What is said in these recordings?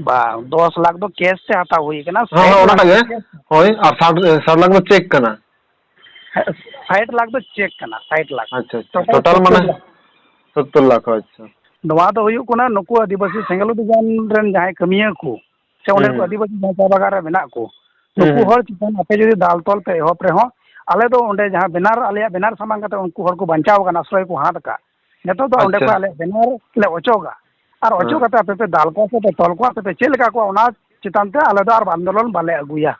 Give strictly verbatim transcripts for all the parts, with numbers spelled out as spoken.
ᱵᱟᱝ, ᱫᱚᱥ ᱞᱟᱠᱷ ᱫᱚ ᱠᱮᱥ ᱛᱮ ᱦᱟᱛᱟᱣ ᱦᱩᱭ ᱠᱟᱱᱟ᱾ ᱦᱮᱸ, ᱦᱮᱸ, ᱥᱟᱴ ᱞᱟᱠᱷ ᱚᱱᱟᱴᱟᱜ ᱜᱮ᱾ ᱫᱚ ᱪᱮᱠ᱾ ᱦᱳᱭ, ᱟᱨ ᱥᱟᱴ, ᱥᱟᱴ ᱞᱟᱠᱷ ᱫᱚ ᱪᱮᱠ ᱠᱟᱱᱟ᱾ ᱦᱮᱸ, ᱥᱟᱴ ᱞᱟᱠᱷ ᱫᱚ ᱪᱮᱠ ᱠᱟᱱᱟ, ᱥᱟᱴ ᱞᱟᱠᱷ᱾ ᱟᱪᱪᱷᱟ, ᱟᱪᱪᱷᱟ, ᱴᱳᱴᱟᱞ ᱴᱳᱴᱟᱞ ᱢᱟᱱᱮ ᱥᱳᱛᱛᱳᱨ ᱞᱟᱠᱷ᱾ ᱥᱳᱛᱛᱳᱨ ᱞᱟᱠᱷ, ᱟᱪᱪᱷᱟ᱾ ᱱᱚᱣᱟ ᱫᱚ ᱦᱩᱭᱩᱜ ᱠᱟᱱᱟ, ᱱᱩᱠᱩ ᱟᱹᱫᱤᱵᱟᱹᱥᱤ ᱥᱮᱸᱜᱮᱞ ᱚᱵᱷᱤᱡᱟᱱ ᱨᱮᱱ ᱡᱟᱦᱟᱸᱭ ᱠᱟᱹᱢᱤᱭᱟᱹ ᱠᱚ, ᱥᱮ ᱚᱸᱰᱮ ᱦᱩᱸ, ᱠᱚ ᱦᱩᱸ᱾ ᱟᱹᱫᱤᱵᱟᱹᱥᱤ ᱡᱟᱦᱟᱸᱭ ᱪᱟ ᱵᱟᱜᱟᱱ ᱨᱮ ᱢᱮᱱᱟᱜ ᱠᱚ, ᱦᱩᱸ, ᱱᱩᱠᱩ ᱦᱩᱸ᱾ ᱦᱚᱲ ᱪᱮᱛᱟᱱ ᱟᱯᱮ ᱡᱩᱫᱤ ᱫᱟᱞ ᱛᱚᱞ ᱯᱮ ᱮᱦᱚᱵ ᱨᱮᱦᱚᱸ, ᱟᱞᱮ ᱫᱚ ᱚᱸᱰᱮ ᱡᱟᱦᱟᱸ ᱵᱮᱱᱟᱨ, ᱟᱞᱮᱭᱟᱜ ᱵᱮᱱᱟᱨ ᱥᱟᱢᱟᱝ ᱠᱟᱛᱮ ᱩᱱᱠᱩ ᱦᱚᱲ ᱠᱚ ᱵᱟᱧᱪᱟᱣ ᱟᱠᱟᱱᱟ, ᱟᱥᱨᱚᱭ ᱠᱚ ᱦᱟᱛ ᱟᱠᱟᱫ, ᱱᱤᱛᱚᱜ ᱫᱚ ᱚᱸᱰᱮ ᱟᱪᱪᱷᱟ᱾ ᱠᱷᱚᱱ ᱟᱞᱮᱭᱟᱜ ᱵᱮᱱᱟᱨ ᱞᱮ ᱚᱪᱚᱜᱟ᱾ ᱟᱨ ᱚᱪᱚᱜ ᱦᱮᱸ᱾ ᱠᱟᱛᱮ ᱟᱯᱮ ᱯᱮ ᱫᱟᱞ ᱠᱚᱣᱟ ᱥᱮ ᱯᱮ ᱛᱚᱞ ᱠᱚᱣᱟ ᱥᱮ ᱯᱮ ᱪᱮᱫ ᱞᱮᱠᱟ ᱠᱚᱣᱟ, ᱚᱱᱟ ᱪᱮᱛᱟᱱ ᱛᱮ ᱟᱞᱮ ᱫᱚ ᱟᱨ ᱟᱱᱫᱳᱞᱚᱱ ᱵᱟᱞᱮ ᱟᱹᱜᱩᱭᱟ᱾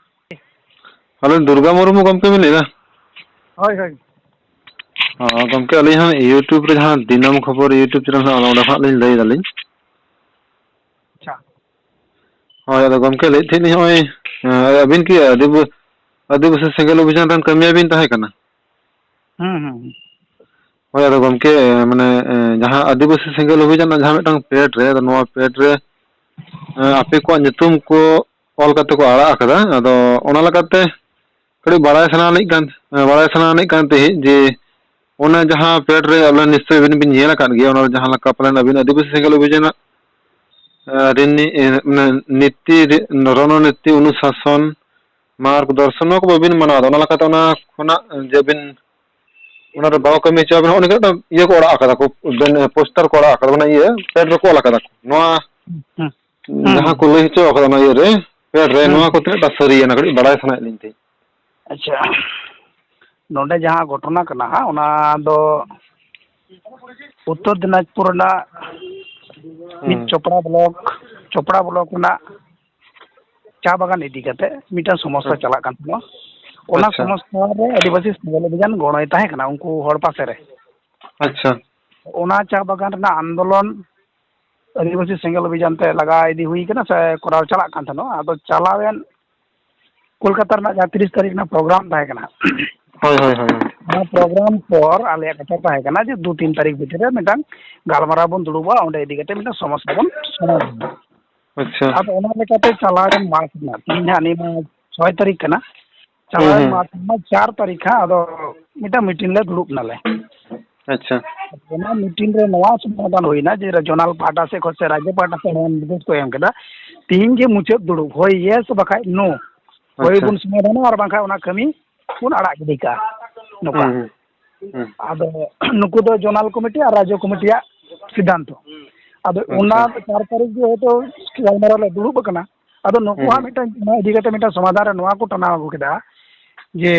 ᱟᱵᱮᱱ ᱫᱩᱨᱜᱟ ᱢᱩᱨᱢᱩ ᱜᱚᱢᱠᱮ ᱵᱮᱱ ᱞᱟᱹᱭ ᱮᱫᱟ? ᱦᱳᱭ, ᱦᱳᱭ᱾ ᱚ, ᱜᱚᱢᱠᱮ, ᱟᱹᱞᱤᱧ ᱦᱚᱸ YouTube ᱨᱮ ᱡᱟᱦᱟᱸ ᱫᱤᱱᱟᱹᱢ ᱠᱷᱚᱵᱚᱨ YouTube ᱪᱮᱱᱮᱞ ᱦᱮᱱᱟᱜᱼᱟ, ᱚᱸᱰᱮ ᱠᱷᱚᱱᱟᱜ ᱞᱤᱧ ᱞᱟᱹᱭ ᱫᱟᱞᱤᱧ᱾ ᱟᱪᱪᱷᱟ᱾ ᱦᱳᱭ, ᱟᱫᱚ ᱜᱚᱢᱠᱮ, ᱞᱟᱹᱭᱮᱫ ᱛᱟᱦᱮᱸᱫ ᱞᱤᱧ, ᱱᱚᱜᱼᱚᱭ, ᱮᱸ, ᱟᱹᱵᱤᱱ ᱠᱤ ᱟᱹᱫᱤᱵᱟᱹ-, ᱟᱹᱫᱤᱵᱟᱹᱥᱤ ᱥᱮᱸᱜᱮᱞ ᱚᱵᱷᱤᱡᱟᱱ ᱨᱮᱱ ᱠᱟᱹᱢᱤᱭᱟᱹ ᱵᱤᱱ ᱛᱟᱦᱮᱸ ᱠᱟᱱᱟ? ᱦᱩᱸ, ᱦᱩᱸ, ᱦᱩᱸ᱾ ᱦᱳᱭ, ᱟᱫᱚ ᱜᱚᱢᱠᱮ, ᱢᱟᱱᱮ, ᱮᱸ, ᱡᱟᱦᱟᱸ ᱟᱹᱫᱤᱵᱟᱹᱥᱤ ᱥᱮᱸᱜᱮᱞ ᱚᱵᱷᱤᱡᱟᱱ ᱨᱮᱱᱟᱜ ᱡᱟᱦᱟᱸ ᱢᱤᱫᱴᱟᱝ ᱯᱮᱰ ᱨᱮ, ᱟᱫᱚ ᱱᱚᱣᱟ ᱯᱮᱰ ᱨᱮ, ᱮᱸ, ᱟᱯᱮ ᱠᱚᱣᱟᱜ ᱧᱩᱛᱩᱢ ᱠᱚ ᱚᱞ ᱠᱟᱛᱮ ᱠᱚ ᱟᱲᱟᱜ ᱟᱠᱟᱫᱟ᱾ ᱟᱫᱚ ᱚᱱᱟ ᱞᱮᱠᱟᱛᱮ ᱠᱟᱹᱴᱤᱡ ᱵᱟᱲᱟᱭ ᱥᱟᱱᱟ ᱞᱤᱧ ᱠᱟᱱ, ᱵᱟᱲᱟᱭ ᱥᱟᱱᱟ ᱞᱤᱧ ᱠᱟᱱ ᱛᱟᱦᱮᱸᱫ ᱡᱮ ᱚᱱᱟ ᱡᱟᱦᱟᱸ ᱯᱮᱰ ᱨᱮ ᱟᱵᱮᱱ ᱱᱤᱥᱪᱚᱭ ᱟᱵᱤᱱ ᱵᱤᱱ ᱧᱮᱞ ᱟᱠᱟᱫ ᱜᱮᱭᱟ, ᱚᱱᱟ ᱨᱮ ᱡᱟᱦᱟᱸ ᱞᱮᱠᱟ ᱯᱟᱞᱮᱱ ᱟᱵᱤᱱ ᱟᱹᱫᱤᱵᱟᱹᱥᱤ ᱥᱮᱸᱜᱮᱞ ᱚᱵᱷᱤᱡᱟᱱᱟᱜ, ᱮ, ᱨᱤᱱᱤ-, ᱮ, ᱢᱟᱱᱮ ᱱᱤᱛᱤ ᱨᱤ-, ᱨᱚᱱᱚᱱᱤᱛᱤ, ᱚᱱᱩᱥᱟᱥᱚᱱ, ᱢᱟᱨᱜᱽᱫᱚᱨᱥᱚᱱ, ᱱᱚᱣᱟ ᱠᱚ ᱵᱟᱹᱵᱤᱱ ᱢᱟᱱᱟᱣ ᱮᱫᱟ᱾ ᱚᱱᱟ ᱞᱮᱠᱟᱛᱮ ᱚᱱᱟ ᱠᱷᱚᱱᱟᱜ ᱡᱮ ᱟᱵᱤᱱ ᱚᱱᱟ ᱨᱮ ᱵᱟᱠᱚ ᱠᱟᱹᱢᱤ ᱦᱚᱪᱚ ᱟᱵᱤᱱᱟ, ᱚᱱᱟ ᱠᱟᱹᱴᱤᱡ ᱤᱭᱟᱹ ᱠᱚ ᱟᱲᱟᱜ ᱟᱠᱟᱫᱟ ᱠᱚ, ᱵᱮᱱ-, ᱯᱳᱥᱴᱟᱨ ᱠᱚ ᱟᱲᱟᱜ ᱟᱠᱟᱫᱟ, ᱢᱟᱱᱮ ᱤᱭᱟᱹ ᱯᱮᱰ ᱨᱮᱠᱚ ᱚᱞ ᱟᱠᱟᱫᱟ ᱠᱚ᱾ ᱱᱚᱣᱟ ᱦᱩᱸ, ᱦᱩᱸ, ᱡᱟᱦᱟᱸ ᱠᱚ ᱦᱩᱸ, ᱞᱟᱹᱭ ᱦᱚᱪᱚ ᱟᱠᱟᱫᱟ ᱚᱱᱟ ᱤᱭᱟᱹ ᱨᱮ, ᱯᱮᱰ ᱨᱮ, ᱦᱩᱸ, ᱱᱚᱣᱟ ᱠᱚ ᱦᱩᱸ᱾ ᱛᱤᱱᱟᱹᱜ ᱴᱟ ᱥᱟᱹᱨᱤᱭᱟ, ᱚᱱᱟ ᱠᱟᱹᱴᱤᱡ ᱵᱟᱲᱟᱭ ᱥᱟᱱᱟᱭᱮᱫ ᱞᱤᱧ ᱛᱟᱦᱮᱸᱫ᱾ ᱟᱪᱪᱷᱟ, ᱱᱚᱰᱮ ᱡᱟᱦᱟᱸ ᱜᱷᱚᱴᱚᱱᱟ ᱠᱟᱱᱟ ᱦᱟᱸᱜ, ᱚᱱᱟ ᱫᱚ ᱩᱛᱛᱚᱨ ᱫᱤᱱᱟᱡᱽᱯᱩᱨ ᱨᱮᱱᱟᱜ ᱢᱤᱫ ᱦᱩᱸ᱾ ᱪᱚᱯᱲᱟ ᱵᱞᱚᱠ, ᱪᱚᱯᱲᱟ ᱵᱞᱚᱠ ᱨᱮᱱᱟᱜ ᱪᱟ ᱵᱟᱜᱟᱱ ᱤᱫᱤ ᱠᱟᱛᱮ ᱢᱤᱫᱴᱟᱝ ᱥᱚᱢᱚᱥᱥᱟ ᱦᱩᱸ᱾ ᱪᱟᱞᱟᱜ ᱠᱟᱱ ᱛᱟᱦᱮᱸᱱᱟ᱾ ᱚᱱᱟ ᱟᱪᱪᱷᱟ᱾ ᱥᱚᱢᱚᱥᱥᱟ ᱨᱮ ᱟᱹᱫᱤᱵᱟᱹᱥᱤ ᱥᱮᱸᱜᱮᱞ ᱚᱵᱷᱤᱡᱟᱱ ᱜᱚᱲᱚᱭ ᱛᱟᱦᱮᱸ ᱠᱟᱱᱟ ᱩᱱᱠᱩ ᱦᱚᱲ ᱯᱟᱥᱮ ᱨᱮ᱾ ᱟᱪᱪᱷᱟ᱾ ᱚᱱᱟ ᱪᱟ ᱵᱟᱜᱟᱱ ᱨᱮᱱᱟᱜ ᱟᱱᱫᱳᱞᱚᱱ ᱟᱹᱫᱤᱵᱟᱹᱥᱤ ᱥᱮᱸᱜᱮᱞ ᱚᱵᱷᱤᱡᱟᱱ ᱛᱮ ᱞᱟᱜᱟ ᱤᱫᱤ ᱦᱩᱭ ᱠᱟᱱᱟ ᱥᱮ ᱠᱚᱨᱟᱣ ᱪᱟᱞᱟᱜ ᱠᱟᱱ ᱛᱟᱦᱮᱱᱟ᱾ ᱟᱫᱚ ᱪᱟᱞᱟᱣᱮᱱ ᱠᱳᱞᱠᱟᱛᱟ ᱨᱮᱱᱟᱜ ᱡᱟᱦᱟᱸ ᱛᱤᱨᱤᱥ ᱛᱟᱹᱨᱤᱠᱷ ᱨᱮᱱᱟᱜ ᱯᱨᱳᱜᱨᱟᱢ ᱛᱟᱦᱮᱸ ᱠᱟᱱᱟ, ᱦᱳᱭ, ᱦᱳᱭ, ᱦᱳᱭ, ᱦᱳᱭ᱾ ᱚᱱᱟ ᱯᱨᱳᱜᱨᱟᱢ ᱯᱚᱨ ᱟᱞᱮᱭᱟᱜ ᱠᱟᱛᱷᱟ ᱛᱟᱦᱮᱸ ᱠᱟᱱᱟ ᱡᱮ ᱫᱩ ᱛᱤᱱ ᱛᱟᱹᱨᱤᱠᱷ ᱵᱷᱤᱛᱤᱨ ᱨᱮ ᱢᱤᱫᱴᱟᱝ ᱜᱟᱞᱢᱟᱨᱟᱣ ᱵᱚᱱ ᱫᱩᱲᱩᱵᱼᱟ, ᱚᱸᱰᱮ ᱤᱫᱤ ᱠᱟᱛᱮ ᱢᱤᱫᱴᱟᱝ ᱥᱚᱢᱚᱥᱥᱟ ᱵᱚᱱ ᱥᱚᱢᱟᱫᱷᱟᱱᱟ᱾ ᱟᱪᱪᱷᱟ᱾ ᱟᱫᱚ ᱚᱱᱟ ᱞᱮᱠᱟᱛᱮ ᱪᱟᱞᱟᱣᱮᱱ ᱢᱟᱥ ᱨᱮᱱᱟᱜ, ᱛᱮᱦᱮᱧ ᱦᱟᱸᱜ ᱱᱤᱭᱟᱹ ᱢᱟ ᱪᱷᱚᱭ ᱛᱟᱹᱨᱤᱠᱷ ᱠᱟᱱᱟ, ᱦᱩᱸ, ᱪᱟᱞᱟᱣᱮᱱ ᱦᱩᱸ᱾ ᱢᱟᱥ ᱨᱮᱱᱟᱜ ᱪᱟᱨ ᱛᱟᱹᱨᱤᱠᱷ ᱦᱟᱸᱜ ᱟᱫᱚ ᱢᱤᱫᱴᱟᱝ ᱢᱤᱴᱤᱝ ᱞᱮ ᱫᱩᱲᱩᱵ ᱱᱟᱞᱮ᱾ ᱟᱪᱪᱷᱟ᱾ ᱚᱱᱟ ᱢᱤᱴᱤᱝ ᱨᱮ ᱱᱚᱣᱟ ᱥᱚᱢᱟᱫᱷᱟᱱ ᱦᱩᱭᱱᱟ ᱡᱮ ᱨᱮᱡᱚᱱᱟᱞ ᱯᱟᱦᱴᱟ ᱥᱮᱫ ᱠᱷᱚᱱ ᱥᱮ ᱨᱟᱡᱽᱡᱚ ᱯᱟᱦᱴᱟ ᱥᱮᱫ ᱦᱚᱸ ᱱᱤᱨᱫᱮᱥ ᱠᱚ ᱮᱢ ᱠᱮᱫᱟ ᱛᱤᱦᱤᱧ ᱜᱮ ᱢᱩᱪᱟᱹᱫ ᱫᱩᱲᱩᱵ, ᱦᱳᱭ ᱭᱮᱥ ᱵᱟᱠᱷᱟᱡ ᱱᱳ, ᱦᱳᱭ ᱟᱪᱪᱷᱟ᱾ ᱵᱚᱱ ᱥᱚᱢᱟᱫᱷᱟᱱᱟ ᱟᱨ ᱵᱟᱝᱠᱷᱟᱡ ᱚᱱᱟ ᱠᱟᱹᱢᱤ ᱵᱚᱱ ᱟᱲᱟᱜ ᱜᱤᱰᱤ ᱠᱟᱜᱼᱟ ᱱᱚᱝᱠᱟ᱾ ᱦᱩᱸ, ᱦᱩᱸ, ᱦᱩᱸ᱾ ᱟᱫᱚ ᱱᱩᱠᱩ ᱫᱚ ᱡᱚᱱᱟᱞ ᱠᱚᱢᱤᱴᱤ ᱟᱨ ᱨᱟᱡᱽᱡᱚ ᱠᱚᱢᱤᱴᱤᱭᱟᱜ ᱥᱤᱫᱽᱫᱷᱟᱱᱛᱚ᱾ ᱟᱫᱚ ᱚᱱᱟ ᱟᱪᱪᱷᱟ᱾ ᱪᱟᱨ ᱛᱟᱹᱨᱤᱠᱷ ᱜᱮ ᱦᱚᱭᱛᱳ ᱜᱟᱞᱢᱟᱨᱟᱣ ᱞᱮ ᱫᱩᱲᱩᱵ ᱟᱠᱟᱱᱟ᱾ ᱟᱫᱚ ᱦᱩᱸ, ᱱᱩᱠᱩᱣᱟᱜ ᱦᱩᱸ᱾ ᱢᱤᱫᱴᱟᱝ ᱚᱱᱟ ᱤᱫᱤ ᱠᱟᱛᱮ ᱢᱤᱫᱴᱟᱝ ᱥᱚᱢᱟᱫᱷᱟᱱ ᱨᱮ ᱱᱚᱣᱟ ᱠᱚ ᱴᱟᱱᱟᱣ ᱟᱹᱜᱩ ᱠᱮᱫᱟ ᱡᱮ